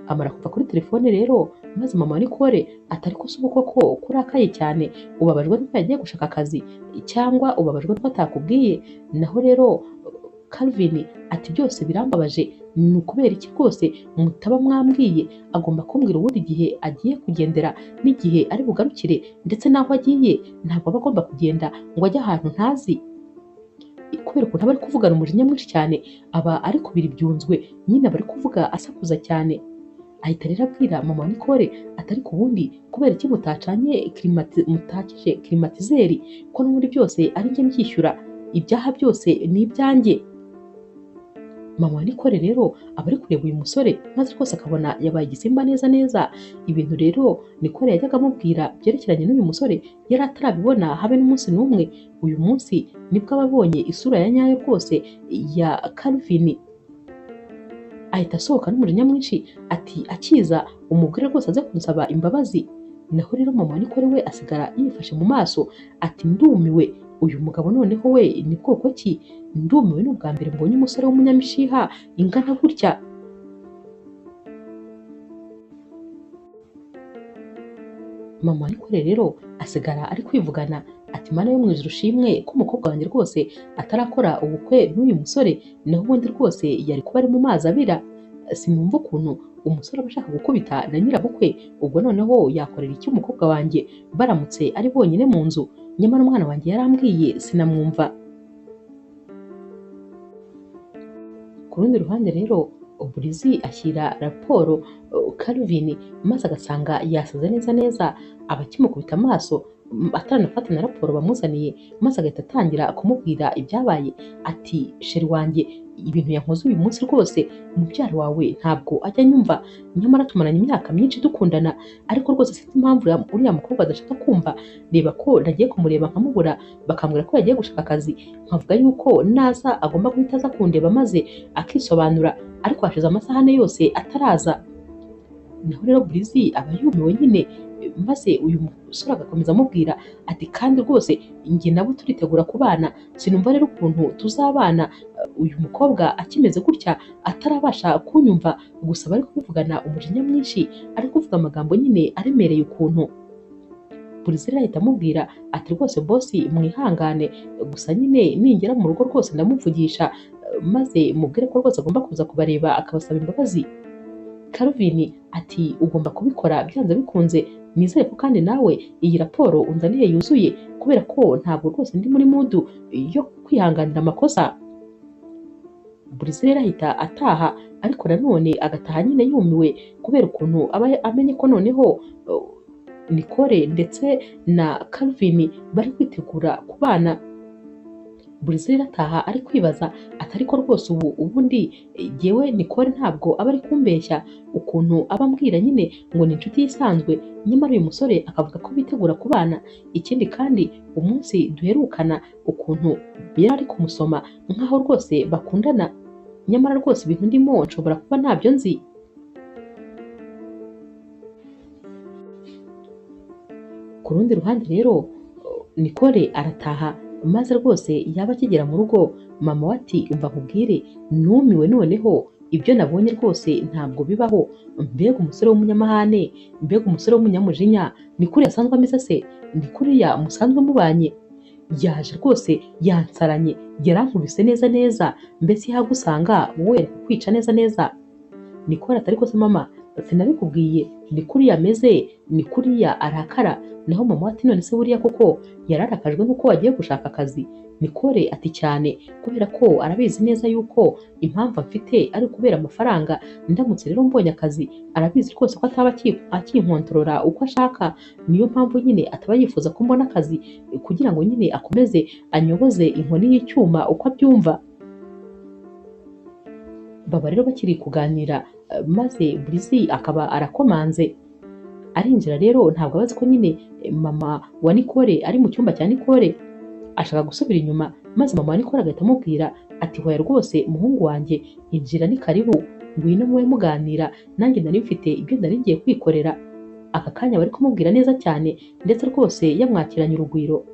Amara kuva kuri telefone rero maze mama wa Nicole ati ariko se ubu koko kurakaye cyane, ubabajwe nuko yagiye gushaka akazi cyangwa ubabajwe nuko atakubwiye? Naho rero Calvin ati byose birambabaje, ni ukubera iki rwose mutaba mwambwiye? Agomba kumbwira ubundi igihe agiye kugendera n'igihe ari bugarukire, ndetse n'aho agiye ntabwo aba agomba kugenda ngo ajye ahantu ntazi. Kubera ukuntu aba ari kuvugana umujinya mwinshi cyane, aba ari kubira ibyunzwe nyine, aba ari kuvuga asakuza cyane. Ahita rero abwira mama wa Nicole ati ariko ubundi kubera iki mutacanye mutakije climatiseur, ko n'ubundi byose ari njye mbyishyura, ibyaha byose ni ibyanjye. Mama wa Nicole rero aba ari kureba uyu musore maze rwose akabona yabaye igisimba neza neza. Ibintu rero Nicole yajyaga amubwira byerekeranye n'uyu musore yari atarabibona habe n'umunsi n'umwe. Uyu munsi nibwo aba abonye isura ya nyayo rwose ya Calvin. Ahita asohoka n'umujinya mwinshi ati akiza umugore rwose aze kunsaba imbabazi. Naho rero mama wa Nicole we asigara yifashe mu maso ati ndumiwe, uyu mugabo noneho we ni bwoko ki? Ndumiwe, ni ubwa mbere mbonye umusore w'umunyamishiha ingana gutya. Mama wa Nicole rero asigara ari kwivugana ati Mana yo mu ijuru ushimwe ko umukobwa wanjye rwose atarakora ubukwe n'uyu musore, naho ubundi rwose yari kuba ari mu mazi abira. Sinumva ukuntu umusore aba ashaka gukubita na nyirabukwe, ubwo noneho yakorera iki umukobwa wanjye baramutse ari bonyine mu nzu? Nyamara umwana wanjye yarambwiye sinamwumva. Ku rundi ruhande rero Burizi ashyira raporo Calvin maze agasanga yasaze neza neza, aba akimukubita amaso ataranafata na raporo bamuzaniye, maze agahita atangira kumubwira ibyabaye ati sheri wanjye ibintu yankoze uyu munsi rwose mubyara wawe ntabwo ajya anyumva, nyamara tumaranye imyaka myinshi dukundana, ariko rwose sinzi impamvu uriya mukobwa adashaka kumva. Reba ko nagiye kumureba nkamubura, bakambwira ko yagiye gushaka akazi, nkavuga yuko naza agomba guhita aza kundeba maze akisobanura, ariko hashize amasaha ane yose ataraza. Naho rero Burizi aba yumiwe nyine, maze uyu musore agakomeza amubwira ati kandi rwose njye nabo turitegura kubana, sinumva rero ukuntu tuzabana uyu mukobwa akimeze gutya atarabasha kunyumva. Gusa bari kubivugana umujinya mwinshi, ari kuvuga amagambo nyine aremereye ukuntu. Burizi rero ahita amubwira ati rwose bosi mwihangane, gusa nyine ningera mu rugo rwose ndamuvugisha maze mubwire ko rwose agomba kuza kubareba akabasaba imbabazi. Calvin ati ugomba kubikora byanze bikunze, nizere ko kandi nawe iyi raporo unzaniye yuzuye, kubera ko ntabwo rwose ndi muri mudu yo kwihanganira amakosa. Burizi rero ahita ataha, ariko nanone agataha nyine yumiwe kubera ukuntu aba amenye ko noneho Nicole ndetse na Calvin bari kwitegura kubana. Burizi rero ataha ari kwibaza ati ariko rwose ubu ubundi jyewe Nicole ntabwo aba ari kumbeshya ukuntu aba ambwira nyine ngo ni inshuti isanzwe, nyamara uyu musore akavuga ko bitegura kubana. Ikindi kandi umunsi duherukana ukuntu yari ari kumusoma nkaho rwose bakundana, nyamara rwose ibintu ndimo nshobora kuba ntabyo nzi. Ku rundi ruhande rero Nicole arataha maze rwose yaba akigera mu rugo mama we ati umva nkubwire numiwe noneho ibyo nabonye rwose ntabwo bibaho, mbega umusore w'umunyamahane, mbega umusore w'umunyamujinya, ni kuriya asanzwe ameze se? Ni kuriya musanzwe mubanye? Yaje rwose yansaranye, yarankubise neza neza, mbese yagusanga wowe yari kukwica neza neza. Nicole ati ariko se mama sinabikubwiye, ni kuriya ameze, ni kuriya arakara. Naho mama ati none se buriya koko yararakajwe nuko wagiye gushaka akazi? Nicole ati cyane, kubera ko arabizi neza yuko impamvu mfite ari ukubera amafaranga, ndamutse rero mbonye akazi arabizi rwose ko ataba akinkontorora uko ashaka, niyo mpamvu nyine ataba yifuza ko mbona akazi kugira ngo nyine akomeze anyoboze inkoni y'icyuma uko abyumva. Baba rero bakiri kuganira maze Burizi akaba arakomanze arinjira. Rero ntabwo abazi ko nyine mama wa Nicole ari mu cyumba cya Nicole, ashaka gusubira inyuma maze mama wa Nicole agahita amubwira ati hoya rwose muhungu wanjye injira ni karibu, ngwino mube muganira, nanjye nari mfite ibyo nari ngiye kwikorera. Aka kanya bari kumubwira neza cyane ndetse rwose yamwakiranye urugwiro.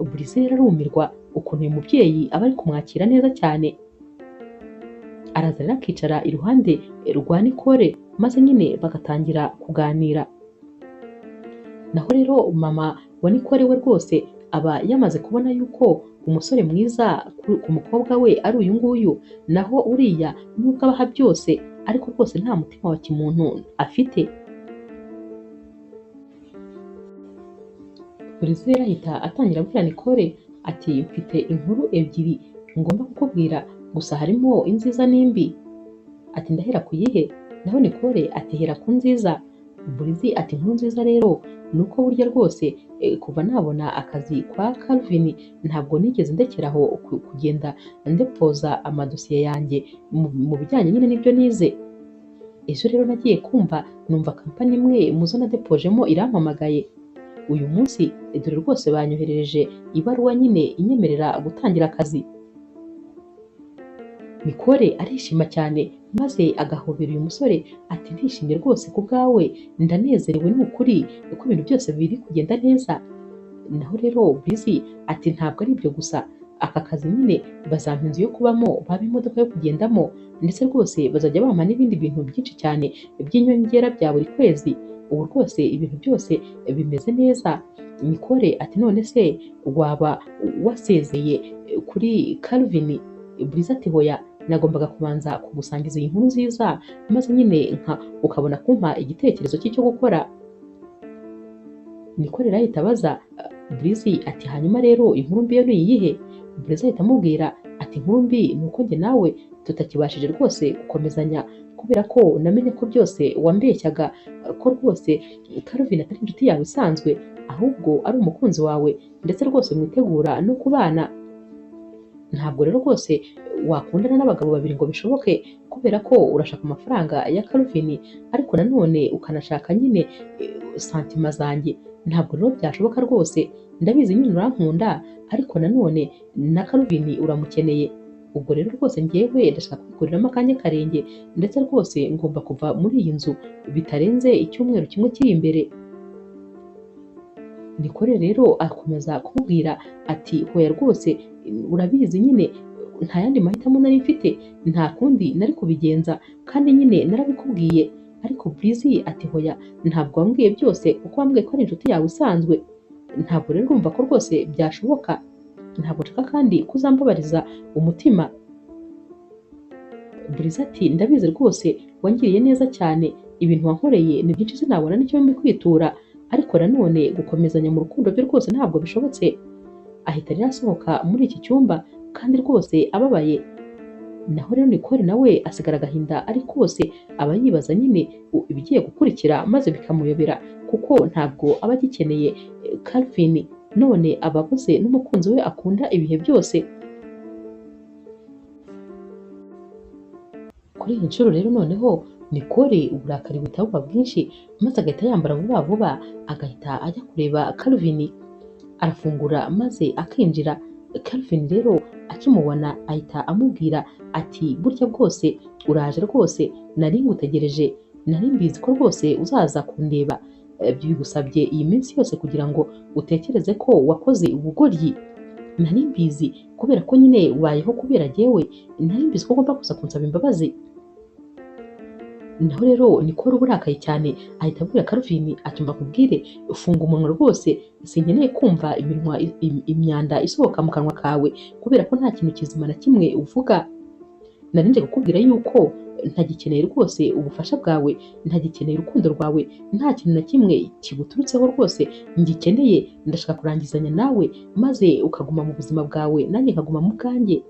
Burizi rero arumirwa ukuntu uyu mubyeyi aba ari kumwakira neza cyane. Araza rero akicara iruhande rwa Nicole maze nyine bagatangira kuganira. Naho rero mama wa Nicole we rwose aba yamaze kubona yuko umusore mwiza ku mukobwa we ari uyu nguyu, naho uriya nubwo abaha byose ariko rwose nta mutima wa kimuntu afite. Burizi rero ahita atangira abwira Nicole ati mfite inkuru ebyiri ngomba kukubwira, gusa harimo inziza n'imbi. Ati ndahera ku yihe? Naho Nicole ati hera ku nziza. Breezy ati inkuru nziza rero ni uko burya rwose kuva nabona akazi kwa Calvin ntabwo nigeze ndekeraho kugenda ndepoza amadosiye yanjye mu bijyanye nyine n'ibyo nize. Ejo rero nagiye kumva numva kampani imwe mu zo nadepojemo irampamagaye. Uyu munsi dore rwose banyoherereje ibaruwa nyine inyemerera gutangira akazi. Nicole arishima cyane maze agahobera uyu musore ati ndishimye rwose ku bwawe, ndanezerewe ni ukuri ko ibintu byose biri kugenda neza. Naho rero Breezy ati ntabwo ari ibyo gusa, aka kazi nyine bazampa inzu yo kubamo, bampa imodoka yo kugendamo, ndetse rwose bazajya bampa n'ibindi bintu byinshi cyane by'inyongera bya buri kwezi. Ubu rwose ibintu byose bimeze neza. Nicole ati none se waba wasezeye kuri Calvin? Breezy ati hoya, nagombaga kubanza kugusangiza iyi nkuru nziza maze nyine nka ukabona kumpa igitekerezo cy'icyo gukora. Nicole rero ahita abaza Breezy ati hanyuma rero inkuru mbi yo ni iyihe? Breezy ahita amubwira ati inkuru mbi ni uko njye nawe tutakibashije rwose gukomezanya, kubera ko namenye ko byose wambeshyaga, ko rwose Calvin atari inshuti yawe isanzwe ahubwo ari umukunzi wawe, ndetse rwose mwitegura no kubana. Ntabwo rero rwose wakundana n'abagabo babiri ngo bishoboke, kubera ko urashaka amafaranga ya Calvin ariko nanone ukanashaka nyine santima zanjye. Ntabwo rero byashoboka rwose, ndabizi nyine urankunda ariko nanone na Calvin uramukeneye. Ubwo rero rwose njyewe ndashaka kwikuriramo akanya karenge, ndetse rwose ngomba kuva muri iyi nzu bitarenze icyumweru kimwe kiri imbere. Nicole rero akomeza kumubwira ati hoya rwose urabizi nyine nta yandi mahitamo nari mfite, nta kundi nari kubigenza kandi nyine narabikubwiye. Ariko Breezy ati hoya ntabwo wambwiye byose kuko wambwiye ko ari inshuti yawe isanzwe. Ntabwo rero urumva ko rwose byashoboka, ntabwo nshaka kandi kuzambabariza umutima. Breezy ati ndabizi rwose wangiriye neza cyane, ibintu wankoreye ni byinshi sinabona n'icyo mbikwitura, ariko nanone gukomezanya mu rukundo byo rwose ntabwo bishobotse. Ahita rero asohoka muri iki cyumba kandi rwose ababaye. Naho rero Nicole nawe asigara agahinda ari kose, aba yibaza nyine ibigiye gukurikira maze bikamuyobera, kuko ntabwo aba agikeneye Calvin, none aba abuze n'umukunzi we akunda ibihe byose. Kuri iyi nshuro rero noneho Nicole uburakari buhita buba bwinshi, maze agahita yambara vuba vuba agahita ajya kureba Calvin. Arafungura maze akinjira. Calvin rero akimubona ahita amubwira ati burya bwose uraje rwose, nari ngutegereje, nari mbizi ko rwose uzaza kundeba, bigusabye iyi minsi yose kugira ngo utekereze ko wakoze ubugoryi. Nari mbizi kubera ko nyine ubayeho kubera jyewe, nari mbizi ko ugomba kuza kunsaba imbabazi. Naho rero Nicole uburakaye cyane ahita abwira Calvin ati mba nkubwire, funga umunwa rwose, sinkeneye kumva iminwa imyanda isohoka mu kanwa kawe, kubera ko nta kintu kizima na kimwe uvuga. Nari nje kukubwira yuko ntagikeneye rwose ubufasha bwawe, ntagikeneye urukundo rwawe, nta kintu na kimwe kiguturutseho rwose ngikeneye. Ndashaka kurangizanya nawe maze ukaguma mu buzima bwawe nanjye nkaguma mu bwanjye.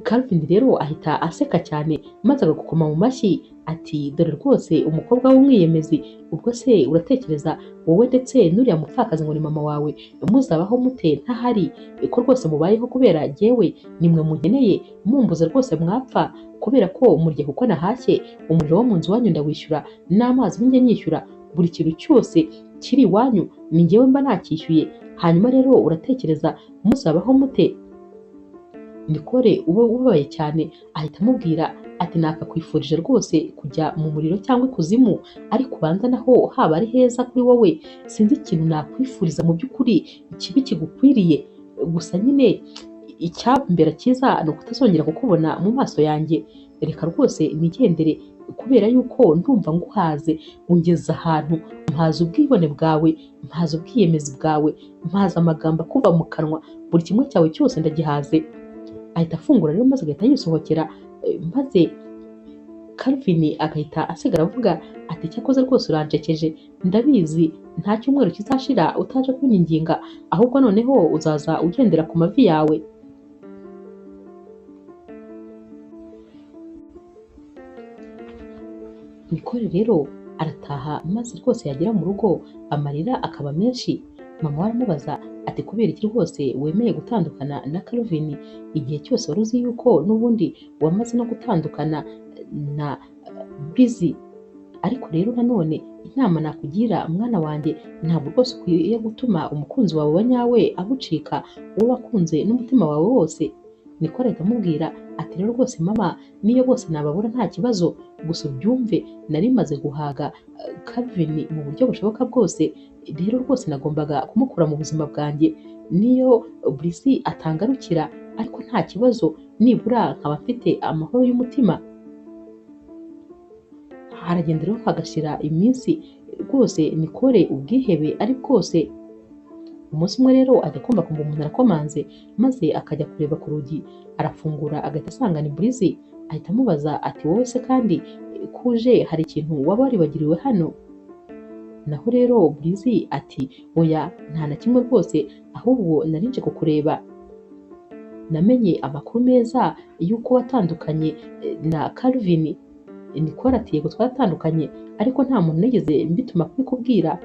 Calvin rero ahita aseka cyane maze agakoma mu mashyi ati dore rwose umukobwa w'umwiyemezi, ubwo se uratekereza wowe ndetse n'uriya mupfakazi ngo ni mama wawe muzabaho mute ntahari, ko rwose mubayeho kubera jyewe, nimwe munkeneye, mumbuze rwose mwapfa, kubera ko murya kuko nahashye, umuriro wo mu nzu wanyu ndawishyura, n'amazi njye nyishyura, buri kintu cyose kiri iwanyu ni njyewe mba nakishyuye, hanyuma rero uratekereza muzabaho mute? Nicole uba ubabaye cyane ahita amubwira ati nakakwifurije rwose kujya mu muriro cyangwa ikuzimu, ariko ubanza naho haba ari heza kuri wowe, sinzi ikintu nakwifuriza mu by'ukuri ikibi kigukwiriye, gusa nyine icyambera cyiza ni ukutazongera kukubona mu maso yanjye, reka rwose nigendere kubera yuko ndumva nguhaze, ungeze ahantu mpaza ubwibone bwawe, mpaza ubwiyemezi bwawe, mpaza amagambo akuva mu kanwa, buri kimwe cyawe cyose ndagihaze. Ahita afungura rero maze agahita yisohokera, maze Calvin agahita asigara avuga ati cyakoze rwose urancekeje, ndabizi nta cyumweru kizashira utaje kunyinginga, ahubwo noneho uzaza ugendera ku mavi yawe. Nicole rero arataha maze rwose yagera mu rugo amarira akaba menshi. Mama we aramubaza ati kubera iki rwose wemeye gutandukana na Calvin igihe cyose wari uzi yuko n'ubundi wamaze no gutandukana na Breezy? Ariko rero nanone inama nakugira mwana wanjye, ntabwo rwose ukwiye gutuma umukunzi wawe wa nyawe agucika, uwo wakunze n'umutima wawe wose. Nicole ahita amubwira ati rero rwose mama, niyo bose nababura nta kibazo, gusa ubyumve nari maze guhaga Calvin mu buryo bushoboka bwose, rero rwose nagombaga kumukura mu buzima bwanjye, niyo Breezy atangarukira ariko nta kibazo, nibura nkaba mfite amahoro y'umutima. Haragenda rero hagashira iminsi rwose Nicole ubwihebe ari bwose. Umunsi umwe rero ajya kumva kumva umuntu arakomanze, maze akajya kureba ku rugi, arafungura agahita asanga ni Breezy. Ahita amubaza ati wowe se kandi kuje hari ikintu waba waribagiriwe hano? Naho rero Breezy ati oya nta na kimwe rwose, ahubwo nari nje kukureba, namenye amakuru meza y'uko watandukanye na Calvin. Nicole ati yego twatandukanye, ariko nta muntu nigeze mbituma kubikubwira.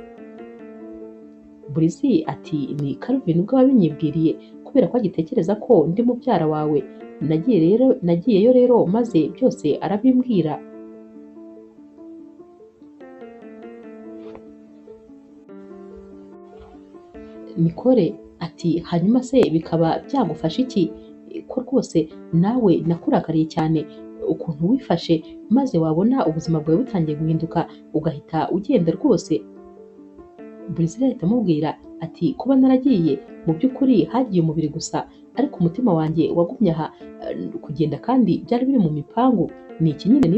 Breezy ati ni Calvin ubwo wabinyibwiriye kubera ko agitekereza ko ndi mubyara wawe, nagiyeyo rero maze byose arabimbwira. Nicole ati hanyuma se bikaba byagufasha iki ko rwose nawe nakurakariye cyane ukuntu wifashe, maze wabona ubuzima bwawe butangiye guhinduka ugahita ugenda rwose. Breezy ahita amubwira ati kuba naragiye mu by'ukuri hagiye umubiri gusa, ariko umutima wanjye wagumye aha kugenda, kandi byari biri mu mipangu. Ni iki nyine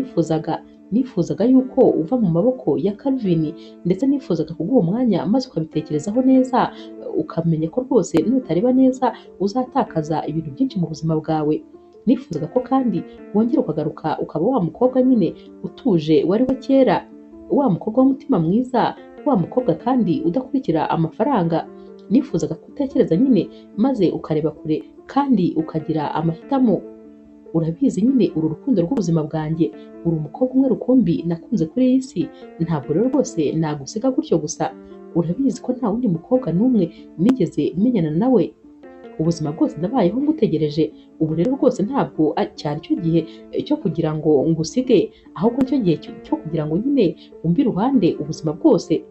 nifuzaga yuko uva mu maboko ya Calvin, ndetse nifuzaga kuguha umwanya maze ukabitekerezaho neza, ukamenya ko rwose nutareba neza uzatakaza ibintu byinshi mu buzima bwawe. Nifuzaga ko kandi wongera ukagaruka ukaba wa mukobwa nyine utuje wari we kera, wa mukobwa w'umutima mwiza, wa mukobwa kandi udakurikira amafaranga. Nifuzaga ko utekereza nyine maze ukareba kure kandi ukagira amahitamo. Urabizi nyine uru rukundo rw'ubuzima bwanjye, uri umukobwa umwe rukumbi nakunze kuri iyi si, ntabwo rero rwose nagusiga gutyo gusa. Urabizi ko nta wundi mukobwa n'umwe nigeze menyana nawe, ubuzima bwose nabayeho ngutegereje. Ubu rero rwose ntabwo cyari cyo gihe cyo kugira ngo ngusige, ahubwo nicyo gihe cyo kugira ngo nyine umbe iruhande ubuzima bwose.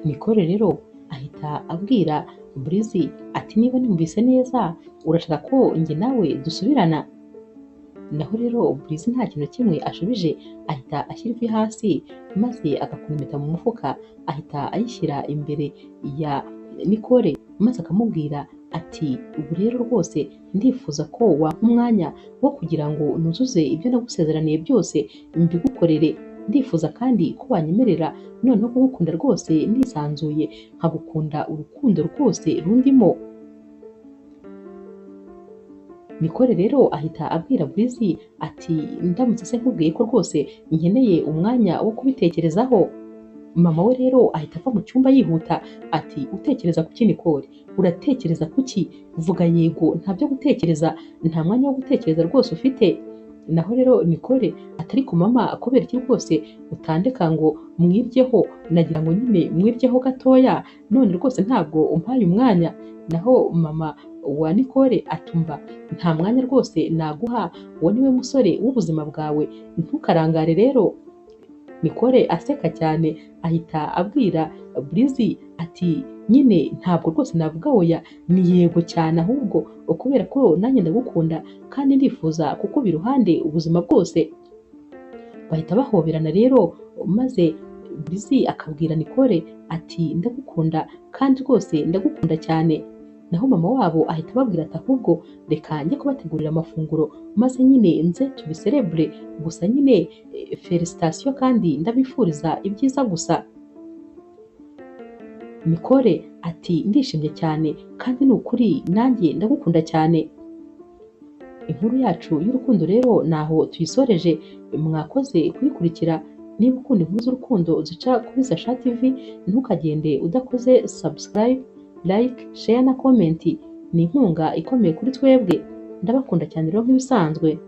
Nicole rero ahita abwira Breezy ati niba numvise neza urashaka ko njye nawe dusubirana? Naho rero Breezy nta kintu kimwe ashubije, ahita ashyira ivi hasi maze agakura impeta mu mufuka, ahita ayishyira imbere ya Nicole maze akamubwira ati ubu rero rwose ndifuza ko wampa umwanya wo kugira ngo nuzuze ibyo nagusezeraniye byose mbigukorere, ndifuza kandi ko wanyemerera noneho kugukunda rwose nisanzuye, nkagukunda urukundo rwose rundimo. Nicole rero ahita abwira Breezy ati ndamutse se nkubwiye ko rwose nkeneye umwanya wo kubitekerezaho. Mama we rero ahita ava mu cyumba yihuta ati utekereza kuki Nicole? Uratekereza kuki? Vuga yego, nta byo gutekereza, nta mwanya wo gutekereza rwose ufite. Naho rero Nicole atari ku mama, kubera iki rwose utandeka ngo mwiryeho? Nagira ngo nyine mwiryeho gatoya, none rwose ntabwo umpaye umwanya. Naho mama wa Nicole atumva nta mwanya rwose naguha, uwo niwe musore w'ubuzima bwawe, ntukarangare rero. Nicole aseka cyane ahita abwira Breezy ati nyine ntabwo rwose navuga oya, ni yego cyane ahubwo kubera ko nanjye ndagukunda kandi ndifuza kukuba iruhande ubuzima bwose. Bahita bahoberana rero, maze Breezy akabwira Nicole ati ndagukunda kandi rwose ndagukunda cyane. Naho mama wabo ahita ababwira ati ahubwo reka njye kubategurira amafunguro maze nyine nze tubiserebure, gusa nyine felicitation kandi ndabifuriza ibyiza gusa. Nicole ati ndishimye cyane kandi ni ukuri nanjye ndagukunda cyane. Inkuru yacu y'urukundo rero naho tuyisoreje, mwakoze kuyikurikira. Niba ukunda inkuru z'urukundo zica kuri Zasha TV, ntukagende udakoze subscribe, like, share na comment. Ni inkunga ikomeye kuri twebwe. Ndabakunda cyane rero nk'ibisanzwe.